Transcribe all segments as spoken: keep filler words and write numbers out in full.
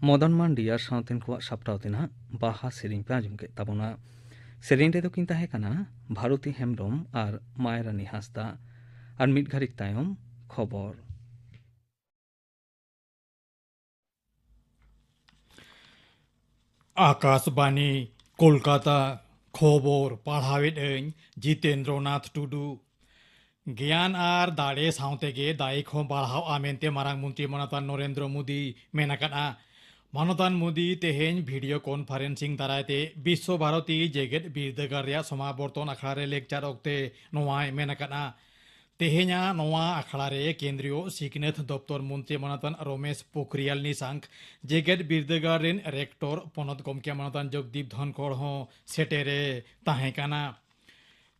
ᱢᱚᱫᱚᱱ ᱢᱟᱱᱰᱤ ᱟᱨ ᱥᱟᱶᱛᱮᱱ ᱠᱚᱣᱟᱜ ᱥᱟᱯᱲᱟᱣ ᱛᱮ ᱱᱟᱦᱟᱜ ᱵᱟᱦᱟ ᱥᱮᱨᱮᱧ ᱯᱮ ᱟᱸᱡᱚᱢ ᱠᱮᱫ ᱛᱟᱵᱚᱱᱟ᱾ ᱥᱮᱨᱮᱧ ᱨᱮᱫᱚ ᱠᱤᱱ ᱛᱟᱦᱮᱸ ᱠᱟᱱᱟ ᱵᱷᱟᱨᱚᱛᱤ ᱦᱮᱢᱵᱽᱨᱚᱢ ᱟᱨ ᱢᱟᱭᱨᱟᱱᱤ ᱦᱟᱸᱥᱫᱟ᱾ ᱟᱨ ᱢᱤᱫ ᱜᱷᱟᱹᱲᱤᱡ ᱛᱟᱭᱚᱢ ᱠᱷᱚᱵᱚᱨ᱾ ᱟᱠᱟᱥᱵᱟᱱᱤ, ᱠᱳᱞᱠᱟᱛᱟ᱾ ᱠᱷᱚᱵᱚᱨ ᱯᱟᱲᱦᱟᱣᱮᱫ ᱟᱹᱧ ᱡᱤᱛᱮᱱᱫᱨᱚᱱᱟᱛᱷ ᱴᱩᱰᱩ᱾ ᱜᱮᱭᱟᱱ ᱟᱨ ᱫᱟᱲᱮ ᱥᱟᱶᱛᱮ ᱜᱮ ᱫᱟᱭᱤᱠ ᱦᱚᱸ ᱵᱟᱲᱦᱟᱣᱜᱼᱟ ᱢᱮᱱᱛᱮ ᱢᱟᱨᱟᱝ ᱢᱚᱱᱛᱨᱤ ᱢᱟᱱᱚᱛᱟᱱ ᱱᱚᱨᱮᱱᱫᱨᱚ ᱢᱳᱫᱤ ᱢᱮᱱ ᱟᱠᱟᱫᱼᱟ᱾ ᱢᱟᱱᱚᱛᱟᱱ ᱢᱳᱫᱤ ᱛᱮᱦᱮᱧ ᱵᱷᱤᱰᱤᱭᱳ ᱠᱚᱱᱯᱷᱟᱨᱮᱱᱥᱤᱝ ᱫᱟᱨᱟᱭ ᱛᱮ ᱵᱤᱥᱥᱚ ᱵᱷᱟᱨᱚᱛᱤ ᱡᱮᱜᱮᱛ ᱵᱤᱨᱫᱟᱹᱜᱟᱲ ᱨᱮᱭᱟᱜ ᱥᱚᱢᱟᱵᱚᱨᱛᱚᱱ ᱟᱠᱷᱲᱟ ᱨᱮ ᱞᱮᱠᱪᱟᱨ ᱚᱠᱛᱮ ᱱᱚᱣᱟᱭ ᱢᱮᱱ ᱟᱠᱟᱫᱼᱟ᱾ ᱛᱮᱦᱮᱧᱟᱜ ᱱᱚᱣᱟ ᱟᱠᱷᱲᱟ ᱨᱮ ᱠᱮᱱᱫᱨᱤᱭᱚ ᱥᱤᱠᱷᱱᱟᱹᱛ ᱫᱚᱯᱛᱚᱨ ᱢᱚᱱᱛᱨᱤ ᱢᱟᱱᱚᱛᱟᱱ ᱨᱚᱢᱮᱥ ᱯᱳᱠᱷᱨᱤᱭᱟᱞ ᱱᱤᱥᱟᱝᱠ, ᱡᱮᱜᱮᱛ ᱵᱤᱨᱫᱟᱹᱜᱟᱲ ᱨᱮᱱ ᱨᱮᱠᱴᱚᱨ ᱯᱚᱱᱚᱛ ᱜᱚᱢᱠᱮ ᱢᱟᱱᱚᱛᱟᱱ ᱡᱚᱜᱽᱫᱤᱯ ᱫᱷᱚᱱᱠᱷᱚᱲ ᱦᱚᱸ ᱥᱮᱴᱮᱨᱮ ᱛᱟᱦᱮᱸ ᱠᱟᱱᱟ᱾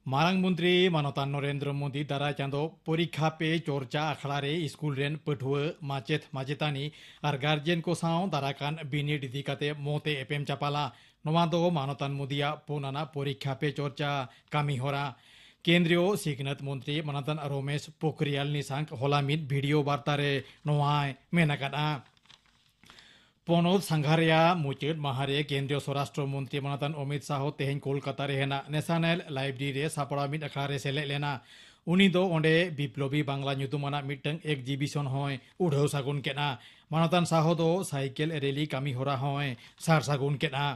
ᱢᱟᱨᱟᱝ ᱢᱚᱱᱛᱨᱤ ᱢᱟᱱᱚᱛᱟᱱ ᱱᱚᱨᱮᱱᱫᱨᱚ ᱢᱳᱫᱤ ᱫᱟᱨᱟᱭ ᱪᱟᱸᱫᱚ ᱯᱚᱨᱤᱠᱠᱷᱟ ᱯᱮ ᱪᱚᱨᱪᱟ ᱟᱠᱷᱲᱟ ᱨᱮ ᱥᱠᱩᱞ ᱨᱮᱱ ᱯᱟᱹᱴᱷᱩᱣᱟᱹ, ᱢᱟᱪᱮᱛ, ᱢᱟᱪᱮᱛᱟᱹᱱᱤ ᱟᱨ ᱜᱟᱨᱡᱮᱱ ᱠᱚ ᱥᱟᱶ ᱫᱟᱨᱟᱠᱟᱱ ᱵᱤᱱᱤᱰ ᱤᱫᱤ ᱠᱟᱛᱮ ᱢᱚᱛ ᱮ ᱮᱯᱮᱢ ᱪᱟᱯᱟᱞᱟ᱾ ᱱᱚᱣᱟ ᱫᱚ ᱢᱟᱱᱚᱛᱟᱱ ᱢᱳᱫᱤᱭᱟᱜ ᱯᱩᱱ ᱟᱱᱟᱜ ᱯᱚᱨᱤᱠᱠᱷᱟ ᱯᱮ ᱪᱚᱨᱪᱟ ᱠᱟᱹᱢᱤ ᱦᱚᱨᱟ᱾ ᱠᱮᱱᱫᱨᱤᱭᱚ ᱥᱤᱠᱷᱱᱟᱹᱛ ᱢᱚᱱᱛᱨᱤ ᱢᱟᱱᱚᱛᱟᱱ ᱨᱚᱢᱮᱥ ᱯᱳᱠᱷᱨᱤᱭᱟᱞ ᱱᱤᱥᱟᱝᱠ ᱦᱚᱞᱟ ᱢᱤᱫ ᱵᱷᱤᱰᱤᱭᱳ ᱵᱟᱨᱛᱟ ᱨᱮ ᱱᱚᱣᱟᱭ ᱢᱮᱱ ᱟᱠᱟᱫᱼᱟ᱾ ᱯᱚᱱᱚᱛ ᱥᱟᱸᱜᱷᱟᱨ ᱨᱮᱭᱟᱜ ᱢᱩᱪᱟᱹᱫ ᱢᱟᱦᱟ ᱨᱮ ᱠᱮᱱᱫᱨᱤᱭᱚ ᱥᱚᱨᱟᱥᱴᱨᱚ ᱢᱚᱱᱛᱨᱤ ᱢᱟᱱᱚᱛᱟᱱ ᱚᱢᱤᱛ ᱥᱟᱦᱚ ᱛᱮᱦᱮᱧ ᱠᱳᱞᱠᱟᱛᱟ ᱨᱮ ᱦᱮᱱᱟᱜ ᱱᱮᱥᱟᱱᱟᱞ ᱞᱟᱭᱵᱨᱮᱨᱤ ᱨᱮ ᱥᱟᱯᱲᱟᱣ ᱢᱤᱫ ᱟᱠᱷᱲᱟ ᱨᱮ ᱥᱮᱞᱮᱫ ᱞᱮᱱᱟ᱾ ᱩᱱᱤ ᱫᱚ ᱚᱸᱰᱮ ᱵᱤᱯᱞᱚᱵᱤ ᱵᱟᱝᱞᱟ ᱧᱩᱛᱩᱢᱟᱱᱟᱜ ᱢᱤᱫᱴᱟᱝ ᱮᱠᱡᱤᱵᱤᱥᱚᱱ ᱦᱚᱸᱭ ᱩᱰᱷᱟᱹᱣ ᱥᱟᱹᱜᱩᱱ ᱠᱮᱫᱼᱟ᱾ ᱢᱟᱱᱚᱛᱟᱱ ᱥᱟᱦᱚ ᱫᱚ ᱥᱟᱭᱠᱮᱞ ᱨᱮᱞᱤ ᱠᱟᱹᱢᱤ ᱦᱚᱨᱟ ᱦᱚᱸᱭ ᱥᱟᱨ ᱥᱟᱹᱜᱩᱱ ᱠᱮᱫᱼᱟ᱾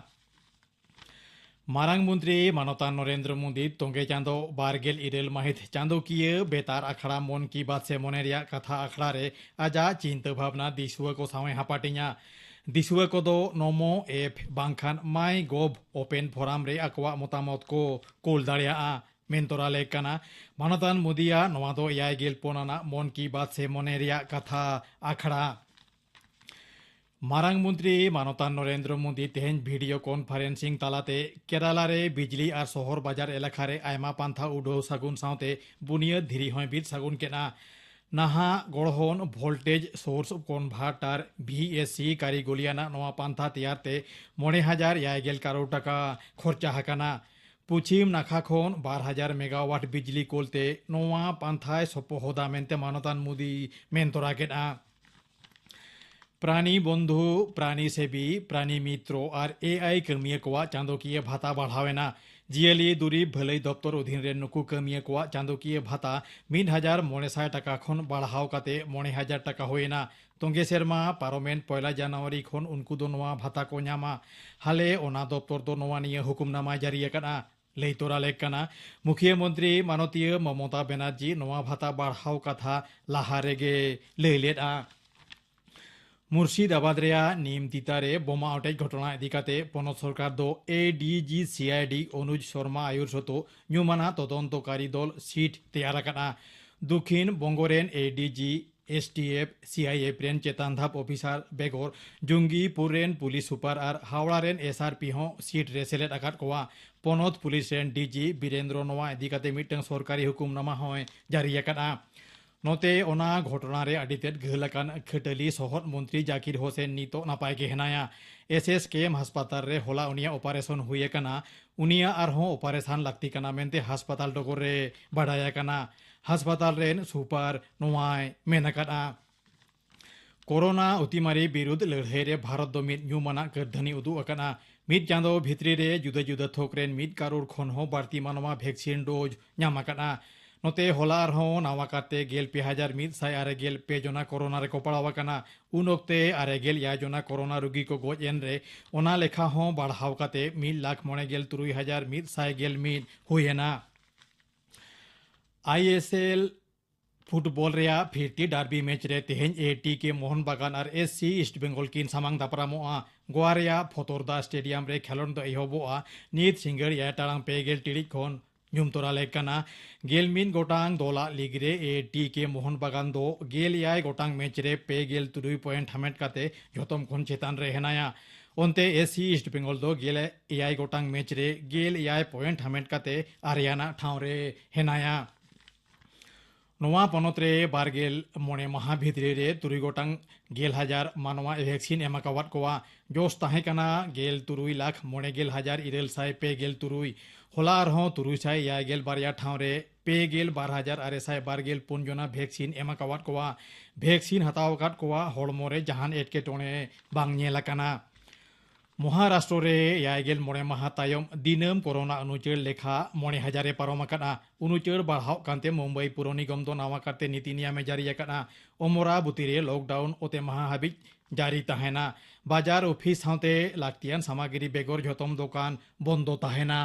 ᱢᱟᱨᱟᱝ ᱢᱚᱱᱛᱨᱤ ᱢᱟᱱᱚᱛᱟᱱ ᱱᱚᱨᱮᱱᱫᱨᱚ ᱢᱳᱫᱤ ᱛᱚᱸᱜᱮ ᱪᱟᱸᱫᱚ ᱵᱟᱨ ᱜᱮᱞ ᱤᱨᱟᱹᱞ ᱢᱟᱹᱦᱤᱛ ᱪᱟᱸᱫᱚᱠᱤᱭᱟᱹ ᱵᱮᱛᱟᱨ ᱟᱠᱷᱲᱟ ᱢᱚᱱ ᱠᱤ ᱵᱟᱛ ᱥᱮ ᱢᱚᱱᱮ ᱨᱮᱭᱟᱜ ᱠᱟᱛᱷᱟ ᱟᱠᱷᱲᱟ ᱨᱮ ᱟᱡᱟᱜ ᱪᱤᱱᱛᱟᱹ ᱵᱷᱟᱵᱽᱱᱟ ᱫᱤᱥᱩᱣᱟᱹ ᱠᱚ ᱥᱟᱶ ᱮ ᱦᱟᱯᱟᱴᱤᱧᱟ᱾ ᱫᱤᱥᱩᱣᱟᱹ ᱠᱚᱫᱚ ᱱᱚᱢᱳ ᱮᱯ ᱵᱟᱝᱠᱷᱟᱱ ᱢᱟᱭ ᱜᱚᱵᱷ ᱳᱯᱮᱱ ᱯᱷᱳᱨᱟᱢ ᱨᱮ ᱟᱠᱚᱣᱟᱜ ᱢᱚᱛᱟᱢᱚᱛ ᱠᱚ ᱠᱳᱞ ᱫᱟᱲᱮᱭᱟᱜᱼᱟ᱾ ᱢᱮᱱ ᱛᱚᱨᱟ ᱞᱮᱠ ᱠᱟᱱᱟ, ᱢᱟᱱᱚᱛᱟᱱ ᱢᱳᱫᱤᱭᱟᱜ ᱱᱚᱣᱟ ᱫᱚ ᱮᱭᱟᱭ ᱜᱮᱞ ᱯᱩᱱ ᱟᱱᱟᱜ ᱢᱚᱱ ᱠᱤ ᱵᱟᱛ ᱥᱮ ᱢᱚᱱᱮ ᱨᱮᱭᱟᱜ ᱠᱟᱛᱷᱟ ᱟᱠᱷᱲᱟ᱾ ᱢᱟᱨᱟᱝ ᱢᱚᱱᱛᱨᱤ ᱢᱟᱱᱚᱛᱟᱱ ᱱᱚᱨᱮᱱᱫᱨᱚ ᱢᱳᱫᱤ ᱛᱮᱦᱮᱧ ᱵᱷᱤᱰᱤᱭᱳ ᱠᱚᱱᱯᱷᱟᱨᱮᱱᱥᱤᱝ ᱛᱟᱞᱟᱛᱮ ᱠᱮᱨᱟᱞᱟ ᱨᱮ ᱵᱤᱡᱽᱞᱤ ᱟᱨ ᱥᱚᱦᱚᱨ ᱵᱟᱡᱟᱨ ᱮᱞᱟᱠᱟ ᱨᱮ ᱟᱭᱢᱟ ᱯᱟᱱᱛᱷᱟ ᱩᱰᱷᱟᱹᱣ ᱥᱟᱹᱜᱩᱱ ᱥᱟᱶᱛᱮ ᱵᱩᱱᱤᱭᱟᱹᱫ ᱫᱷᱤᱨᱤ ᱦᱚᱸᱭ ᱵᱤᱫ ᱥᱟᱹᱜᱩᱱ ᱠᱮᱫᱼᱟ᱾ ᱱᱟᱦᱟᱜ ᱜᱚᱲᱦᱚᱱ voltage source converter, B S C, ᱠᱟᱹᱨᱤᱜᱚᱞᱤᱭᱟᱱᱟᱜ ᱱᱚᱣᱟ ᱯᱟᱱᱛᱷᱟ ᱛᱮᱭᱟᱨ ᱛᱮ ᱢᱚᱬᱮ ᱦᱟᱡᱟᱨ ᱮᱭᱟᱭ ᱜᱮᱞ ᱠᱟᱨᱳᱲ ᱴᱟᱠᱟ ᱠᱷᱚᱨᱪᱟ ᱟᱠᱟᱱᱟ᱾ ᱯᱚᱪᱷᱤᱢ ᱱᱟᱠᱷᱟ ᱠᱷᱚᱱ ᱵᱟᱨ ᱦᱟᱡᱟᱨ ᱢᱮᱜᱟᱣᱟᱴ ᱵᱤᱡᱽᱞᱤ ᱠᱳᱞᱛᱮ ᱱᱚᱣᱟ ᱯᱟᱱᱛᱷᱟᱭ ᱥᱚᱯᱚᱦᱚᱫᱟ ᱢᱮᱱᱛᱮ ᱢᱟᱱᱚᱛᱟᱱ ᱢᱳᱫᱤ ᱢᱮᱱ ᱛᱚᱨᱟ ᱠᱮᱫᱼᱟ᱾ ᱯᱨᱟᱱᱤ ᱵᱚᱱᱫᱷᱩ, ᱯᱨᱟᱱᱤ ᱥᱮᱵᱤ, ᱯᱨᱟᱱᱤ ᱢᱤᱛᱨᱚ ᱟᱨ ᱮ ᱟᱭ ᱠᱟᱹᱢᱤᱭᱟᱹ ᱠᱚᱣᱟᱜ ᱪᱟᱸᱫᱚᱠᱤᱭᱟᱹ ᱵᱷᱟᱛᱟ ᱵᱟᱲᱦᱟᱣ ᱮᱱᱟ᱾ ᱡᱤᱭᱟᱹᱞᱤ ᱫᱩᱨᱤᱵ ᱵᱷᱟᱹᱞᱟᱹᱭ ᱫᱚᱯᱛᱚᱨ ᱚᱫᱷᱤᱱ ᱨᱮ ᱱᱩᱠᱩ ᱠᱟᱹᱢᱤᱭᱟᱹ ᱠᱚᱣᱟᱜ ᱪᱟᱸᱫᱚᱠᱤᱭᱟᱹ ᱵᱷᱟᱛᱟ ᱢᱤᱫ ᱦᱟᱡᱟᱨ ᱢᱚᱬᱮ ᱥᱟᱭ ᱴᱟᱠᱟ ᱠᱷᱚᱱ ᱵᱟᱲᱦᱟᱣ ᱠᱟᱛᱮ ᱢᱚᱬᱮ ᱦᱟᱡᱟᱨ ᱴᱟᱠᱟ ᱦᱩᱭ ᱮᱱᱟ᱾ ᱛᱚᱸᱜᱮ ᱥᱮᱨᱢᱟ ᱯᱟᱨᱚᱢᱮᱱ ᱯᱚᱭᱞᱟ ᱡᱟᱱᱩᱣᱟᱨᱤ ᱠᱷᱚᱱ ᱩᱱᱠᱩ ᱫᱚ ᱱᱚᱣᱟ ᱵᱷᱟᱛᱟ ᱠᱚ ᱧᱟᱢᱟ᱾ ᱦᱟᱞᱮ ᱚᱱᱟ ᱫᱚᱯᱛᱚᱨ ᱫᱚ ᱱᱚᱣᱟ ᱱᱤᱭᱟᱹ ᱦᱩᱠᱩᱢᱱᱟᱢᱟᱭ ᱡᱟᱹᱨᱤ ᱟᱠᱟᱫᱼᱟ᱾ ᱞᱟᱹᱭ ᱛᱚᱨᱟ ᱞᱮᱠ ᱠᱟᱱᱟ, ᱢᱩᱠᱷᱤᱭᱟᱹ ᱢᱚᱱᱛᱨᱤ ᱢᱟᱱᱚᱛᱤᱭᱟᱹ ᱢᱚᱢᱚᱛᱟ ᱵᱮᱱᱟᱨᱡᱤ ᱱᱚᱣᱟ ᱵᱷᱟᱛᱟ ᱵᱟᱲᱦᱟᱣ ᱠᱟᱛᱷᱟ ᱞᱟᱦᱟ ᱨᱮᱜᱮ ᱞᱟᱹᱭ ᱞᱮᱫᱼᱟ᱾ ᱢᱩᱨᱥᱤᱫᱟᱵᱟᱫᱽ ᱨᱮᱭᱟᱜ ᱱᱤᱢ ᱛᱤᱛᱟ ᱨᱮ ᱵᱳᱢᱟ ᱚᱴᱮᱡ ᱜᱷᱚᱴᱚᱱᱟ ᱤᱫᱤ ᱠᱟᱛᱮ ᱯᱚᱱᱚᱛ ᱥᱚᱨᱠᱟᱨ ᱫᱚ ᱮ ᱰᱤ ᱡᱤ ᱥᱤ ᱟᱭ ᱰᱤ ᱚᱱᱩᱡᱽ ᱥᱚᱨᱢᱟ ᱟᱭᱩᱨ ᱥᱚᱛᱚ ᱧᱩᱢᱟᱱᱟᱜ ᱛᱚᱫᱚᱱᱛᱚᱠᱟᱨᱤ ᱫᱚᱞ ᱥᱤᱴ ᱛᱮᱭᱟᱨ ᱟᱠᱟᱫᱼᱟ᱾ ᱫᱚᱠᱷᱤᱱ ᱵᱚᱝᱜᱚ ᱨᱮᱱ A D G, S T F, C I F ᱨᱮᱱ ᱪᱮᱛᱟᱱ ᱫᱷᱟᱯ ᱚᱯᱷᱤᱥᱟᱨ ᱵᱮᱜᱚᱨ ᱡᱚᱝᱜᱤᱯᱩᱨ ᱨᱮᱱ ᱯᱩᱞᱤᱥ ᱥᱩᱯᱟᱨ ᱟᱨ ᱦᱟᱣᱲᱟ ᱨᱮᱱ ᱮᱥ ᱟᱨ ᱯᱤ ᱦᱚᱸ ᱥᱤᱴ ᱨᱮ ᱥᱮᱞᱮᱫ ᱟᱠᱟᱫ ᱠᱚᱣᱟ᱾ ᱯᱚᱱᱚᱛ ᱯᱩᱞᱤᱥ ᱨᱮᱱ ᱰᱤ ᱡᱤ ᱵᱤᱨᱮᱱᱫᱨᱚ ᱱᱚᱣᱟ ᱤᱫᱤ ᱠᱟᱛᱮ ᱢᱤᱫᱴᱟᱝ ᱥᱚᱨᱠᱟᱨᱤ ᱦᱩᱠᱩᱢᱱᱟᱢᱟ ᱦᱚᱸᱭ ᱡᱟᱹᱨᱤ ᱟᱠᱟᱫᱼᱟ᱾ ᱱᱚᱛᱮ ᱚᱱᱟ ᱜᱷᱚᱴᱚᱱᱟ ᱨᱮ ᱟᱹᱰᱤ ᱛᱮᱫ ᱜᱷᱟᱹᱞ ᱟᱠᱟᱱ ᱠᱷᱟᱹᱴᱟᱹᱞᱤ ᱥᱚᱦᱚᱫ ᱢᱚᱱᱛᱨᱤ ᱡᱟᱠᱤᱨ ᱦᱳᱥᱮᱱ ᱱᱤᱛᱚᱜ ᱱᱟᱯᱟᱭ ᱜᱮ ᱦᱮᱱᱟᱭᱟ᱾ ᱮᱥ ᱮᱥ ᱠᱮ ᱮᱢ ᱦᱟᱥᱯᱟᱛᱟᱞ ᱨᱮ ᱦᱚᱞᱟ ᱩᱱᱤᱭᱟᱜ ᱚᱯᱟᱨᱮᱥᱚᱱ ᱦᱩᱭ ᱟᱠᱟᱱᱟ᱾ ᱩᱱᱤᱭᱟᱜ ᱟᱨᱦᱚᱸ ᱚᱯᱟᱨᱮᱥᱚᱱ ᱞᱟᱹᱠᱛᱤ ᱠᱟᱱᱟ ᱢᱮᱱᱛᱮ ᱦᱟᱥᱯᱟᱛᱟᱞ ᱰᱚᱜᱚᱨ ᱨᱮ ᱵᱟᱰᱟᱭ ᱟᱠᱟᱱᱟ᱾ ᱦᱟᱥᱯᱟᱛᱟᱞ ᱨᱮᱱ ᱥᱩᱯᱟᱨ ᱱᱚᱣᱟᱭ ᱢᱮᱱ ᱟᱠᱟᱫᱼᱟ᱾ ᱠᱳᱨᱳᱱᱟ ᱚᱛᱤᱢᱟᱨᱤ ᱵᱤᱨᱩᱫᱽ ᱞᱟᱹᱲᱦᱟᱹᱭ ᱨᱮ ᱵᱷᱟᱨᱚᱛ ᱫᱚ ᱢᱤᱫ ᱧᱩᱢᱟᱱᱟᱜ ᱠᱟᱹᱨᱫᱷᱟᱹᱱᱤ ᱩᱫᱩᱜ ᱟᱠᱟᱱᱟ᱾ ᱢᱤᱫ ᱪᱟᱸᱫᱚ ᱵᱷᱤᱛᱨᱤ ᱨᱮ ᱡᱩᱫᱟᱹ ᱡᱩᱫᱟᱹ ᱛᱷᱚᱠ ᱨᱮᱱ ᱢᱤᱫ ᱠᱟᱨᱳᱲ ᱠᱷᱚᱱ ᱦᱚᱸ ᱵᱟᱹᱲᱛᱤ ᱢᱟᱱᱣᱟ ᱵᱷᱮᱠᱥᱤᱱ ᱰᱳᱡᱽ ᱧᱟᱢ ᱟᱠᱟᱫᱼᱟ᱾ ᱱᱚᱛᱮ ᱦᱚᱞᱟ ᱟᱨᱦᱚᱸ ᱱᱟᱣᱟ ᱠᱟᱨᱛᱮ ᱜᱮᱞ ᱯᱮ ᱦᱟᱡᱟᱨ ᱢᱤᱫ ᱥᱟᱭ ᱟᱨᱮ ᱜᱮᱞ ᱯᱮ ᱡᱚᱱᱟ ᱠᱳᱨᱳᱱᱟ ᱨᱮᱠᱚ ᱯᱟᱲᱟᱣ ᱟᱠᱟᱱᱟ᱾ ᱩᱱ ᱚᱠᱛᱮ ᱟᱨᱮ ᱜᱮᱞ ᱮᱭᱟᱭ ᱡᱚᱱᱟ ᱠᱳᱨᱳᱱᱟ ᱨᱩᱜᱤ ᱠᱚ ᱜᱚᱡ ᱮᱱ ᱨᱮ ᱚᱱᱟ ᱞᱮᱠᱷᱟ ᱦᱚᱸ ᱵᱟᱲᱦᱟᱣ ᱠᱟᱛᱮ ᱢᱤᱫ ᱞᱟᱠᱷ ᱢᱚᱬᱮ ᱜᱮᱞ ᱛᱩᱨᱩᱭ ᱦᱟᱡᱟᱨ ᱢᱤᱫ ᱥᱟᱭ ᱜᱮᱞ ᱢᱤᱫ ᱦᱩᱭ ᱮᱱᱟ᱾ ᱟᱭ ᱮᱥ ᱮᱞ ᱯᱷᱩᱴᱵᱚᱞ ᱨᱮᱭᱟᱜ ᱯᱷᱤᱨᱛᱤ ᱰᱟᱨᱵᱤ ᱢᱮᱪ ᱨᱮ ᱛᱮᱦᱮᱧ ᱮ ᱴᱤ ᱠᱮ ᱢᱳᱦᱚᱱ ᱵᱟᱜᱟᱱ ᱟᱨ ᱮᱥ ᱥᱤ ᱤᱥᱴ ᱵᱮᱝᱜᱚᱞ ᱠᱤᱱ ᱥᱟᱢᱟᱝ ᱫᱟᱯᱨᱟᱢᱚᱜᱼᱟ᱾ ᱜᱳᱣᱟ ᱨᱮᱭᱟᱜ ᱯᱷᱚᱛᱚᱨᱫᱟ ᱥᱴᱮᱰᱤᱭᱟᱢ ᱨᱮ ᱠᱷᱮᱞᱚᱸᱰ ᱫᱚ ᱮᱦᱚᱵᱚᱜᱼᱟ ᱱᱤᱛ ᱥᱤᱸᱜᱟᱹᱲ ᱮᱭᱟᱭ ᱴᱟᱲᱟᱝ ᱯᱮ ᱜᱮᱞ ᱴᱤᱲᱤᱡ ᱠᱷᱚᱱ᱾ ᱧᱩᱢ ᱛᱚᱨᱟ ᱞᱮᱠ ᱠᱟᱱᱟ, ᱜᱮᱞ ᱢᱤᱫ ᱜᱚᱴᱟᱝ ᱫᱚᱞᱟᱜ ᱞᱤᱜᱽ ᱨᱮ ᱮ ᱴᱤ ᱠᱮ ᱢᱳᱦᱚᱱ ᱵᱟᱜᱟᱱ ᱫᱚ ᱜᱮᱞ ᱮᱭᱟᱭ ᱜᱚᱴᱟᱝ ᱢᱮᱪ ᱨᱮ ᱯᱮ ᱜᱮᱞ ᱛᱩᱨᱩᱭ ᱯᱚᱭᱮᱱᱴ ᱦᱟᱢᱮᱴ ᱠᱟᱛᱮ ᱡᱷᱚᱛᱚᱢ ᱠᱷᱚᱱ ᱪᱮᱛᱟᱱ ᱨᱮ ᱦᱮᱱᱟᱭᱟ᱾ ᱚᱱᱛᱮ ᱮᱥ ᱥᱤ ᱤᱥᱴ ᱵᱮᱝᱜᱚᱞ ᱫᱚ ᱜᱮᱞ ᱮᱭᱟᱭ ᱜᱚᱴᱟᱝ ᱢᱮᱪ ᱨᱮ ᱜᱮᱞ ᱮᱭᱟᱭ ᱯᱚᱭᱮᱱᱴ ᱦᱟᱢᱮᱴ ᱠᱟᱛᱮ ᱟᱨᱮᱭᱟᱱᱟᱜ ᱴᱷᱟᱶ ᱨᱮ ᱦᱮᱱᱟᱭᱟ᱾ ᱱᱚᱣᱟ ᱯᱚᱱᱚᱛ ᱨᱮ ᱵᱟᱨ ᱜᱮᱞ ᱢᱚᱬᱮ ᱢᱟᱦᱟ ᱵᱷᱤᱛᱨᱤ ᱨᱮ ᱛᱩᱨᱩᱭ ᱜᱚᱴᱟᱝ ᱜᱮᱞ ᱦᱟᱡᱟᱨ ᱢᱟᱱᱣᱟ ᱵᱷᱮᱠᱥᱤᱱ ᱮᱢ ᱟᱠᱟᱣᱟᱫ ᱠᱚᱣᱟ᱾ ᱡᱚᱥ ᱛᱟᱦᱮᱸ ᱠᱟᱱᱟ ᱜᱮᱞ ᱛᱩᱨᱩᱭ ᱞᱟᱠᱷ ᱢᱚᱬᱮ ᱜᱮᱞ ᱦᱟᱡᱟᱨ ᱤᱨᱟᱹᱞ ᱥᱟᱭ ᱯᱮ ᱜᱮᱞ ᱛᱩᱨᱩᱭ᱾ ᱦᱚᱞᱟ ᱟᱨᱦᱚᱸ ᱛᱩᱨᱩᱭ ᱥᱟᱭ ᱮᱭᱟᱭ ᱜᱮᱞ ᱵᱟᱨᱭᱟ ᱴᱷᱟᱶ ᱨᱮ ᱯᱮ ᱜᱮᱞ ᱵᱟᱨ ᱦᱟᱡᱟᱨ ᱟᱨᱮ ᱥᱟᱭ ᱵᱟᱨ ᱜᱮᱞ ᱯᱩᱱ ᱡᱚᱱᱟ ᱵᱷᱮᱠᱥᱤᱱ ᱮᱢ ᱟᱠᱟᱣᱟᱫ ᱠᱚᱣᱟ᱾ ᱵᱷᱮᱠᱥᱤᱱ ᱦᱟᱛᱟᱣ ᱟᱠᱟᱫ ᱠᱚᱣᱟ ᱦᱚᱲᱢᱚ ᱨᱮ ᱡᱟᱦᱟᱱ ᱮᱴᱠᱮᱴᱚᱬᱮ ᱵᱟᱝ ᱧᱮᱞ ᱟᱠᱟᱱᱟ᱾ ᱢᱚᱦᱟᱨᱟᱥᱴᱨᱚ ᱨᱮ ᱮᱭᱟᱭ ᱜᱮᱞ ᱢᱚᱬᱮ ᱢᱟᱦᱟ ᱛᱟᱭᱚᱢ ᱫᱤᱱᱟᱹᱢ ᱠᱳᱨᱳᱱᱟ ᱩᱱᱩᱪᱟᱹᱲ ᱞᱮᱠᱷᱟ ᱢᱚᱬᱮ ᱦᱟᱡᱟᱨ ᱮ ᱯᱟᱨᱚᱢ ᱟᱠᱟᱫᱼᱟ᱾ ᱩᱱᱩᱪᱟᱹᱲ ᱵᱟᱲᱦᱟᱣᱜ ᱠᱟᱱᱛᱮ ᱢᱩᱢᱵᱟᱭ ᱯᱩᱨᱚ ᱱᱤᱜᱚᱢ ᱫᱚ ᱱᱟᱣᱟ ᱠᱟᱨᱛᱮ ᱱᱤᱛᱤ ᱱᱤᱭᱟᱢ ᱮ ᱡᱟᱹᱨᱤ ᱟᱠᱟᱫᱼᱟ᱾ ᱚᱢᱚᱨᱟᱵᱚᱛᱤ ᱨᱮ ᱞᱚᱠᱰᱟᱣᱩᱱ ᱚᱛᱮ ᱢᱟᱦᱟ ᱦᱟᱹᱵᱤᱡ ᱡᱟᱹᱨᱤ ᱛᱟᱦᱮᱱᱟ᱾ ᱵᱟᱡᱟᱨ, ᱚᱯᱷᱤᱥ ᱥᱟᱶᱛᱮ ᱞᱟᱹᱠᱛᱤᱭᱟᱱ ᱥᱟᱢᱟᱜᱨᱤ ᱵᱮᱜᱚᱨ ᱡᱷᱚᱛᱚᱢ ᱫᱚᱠᱟᱱ ᱵᱚᱱᱫᱚ ᱛᱟᱦᱮᱱᱟ᱾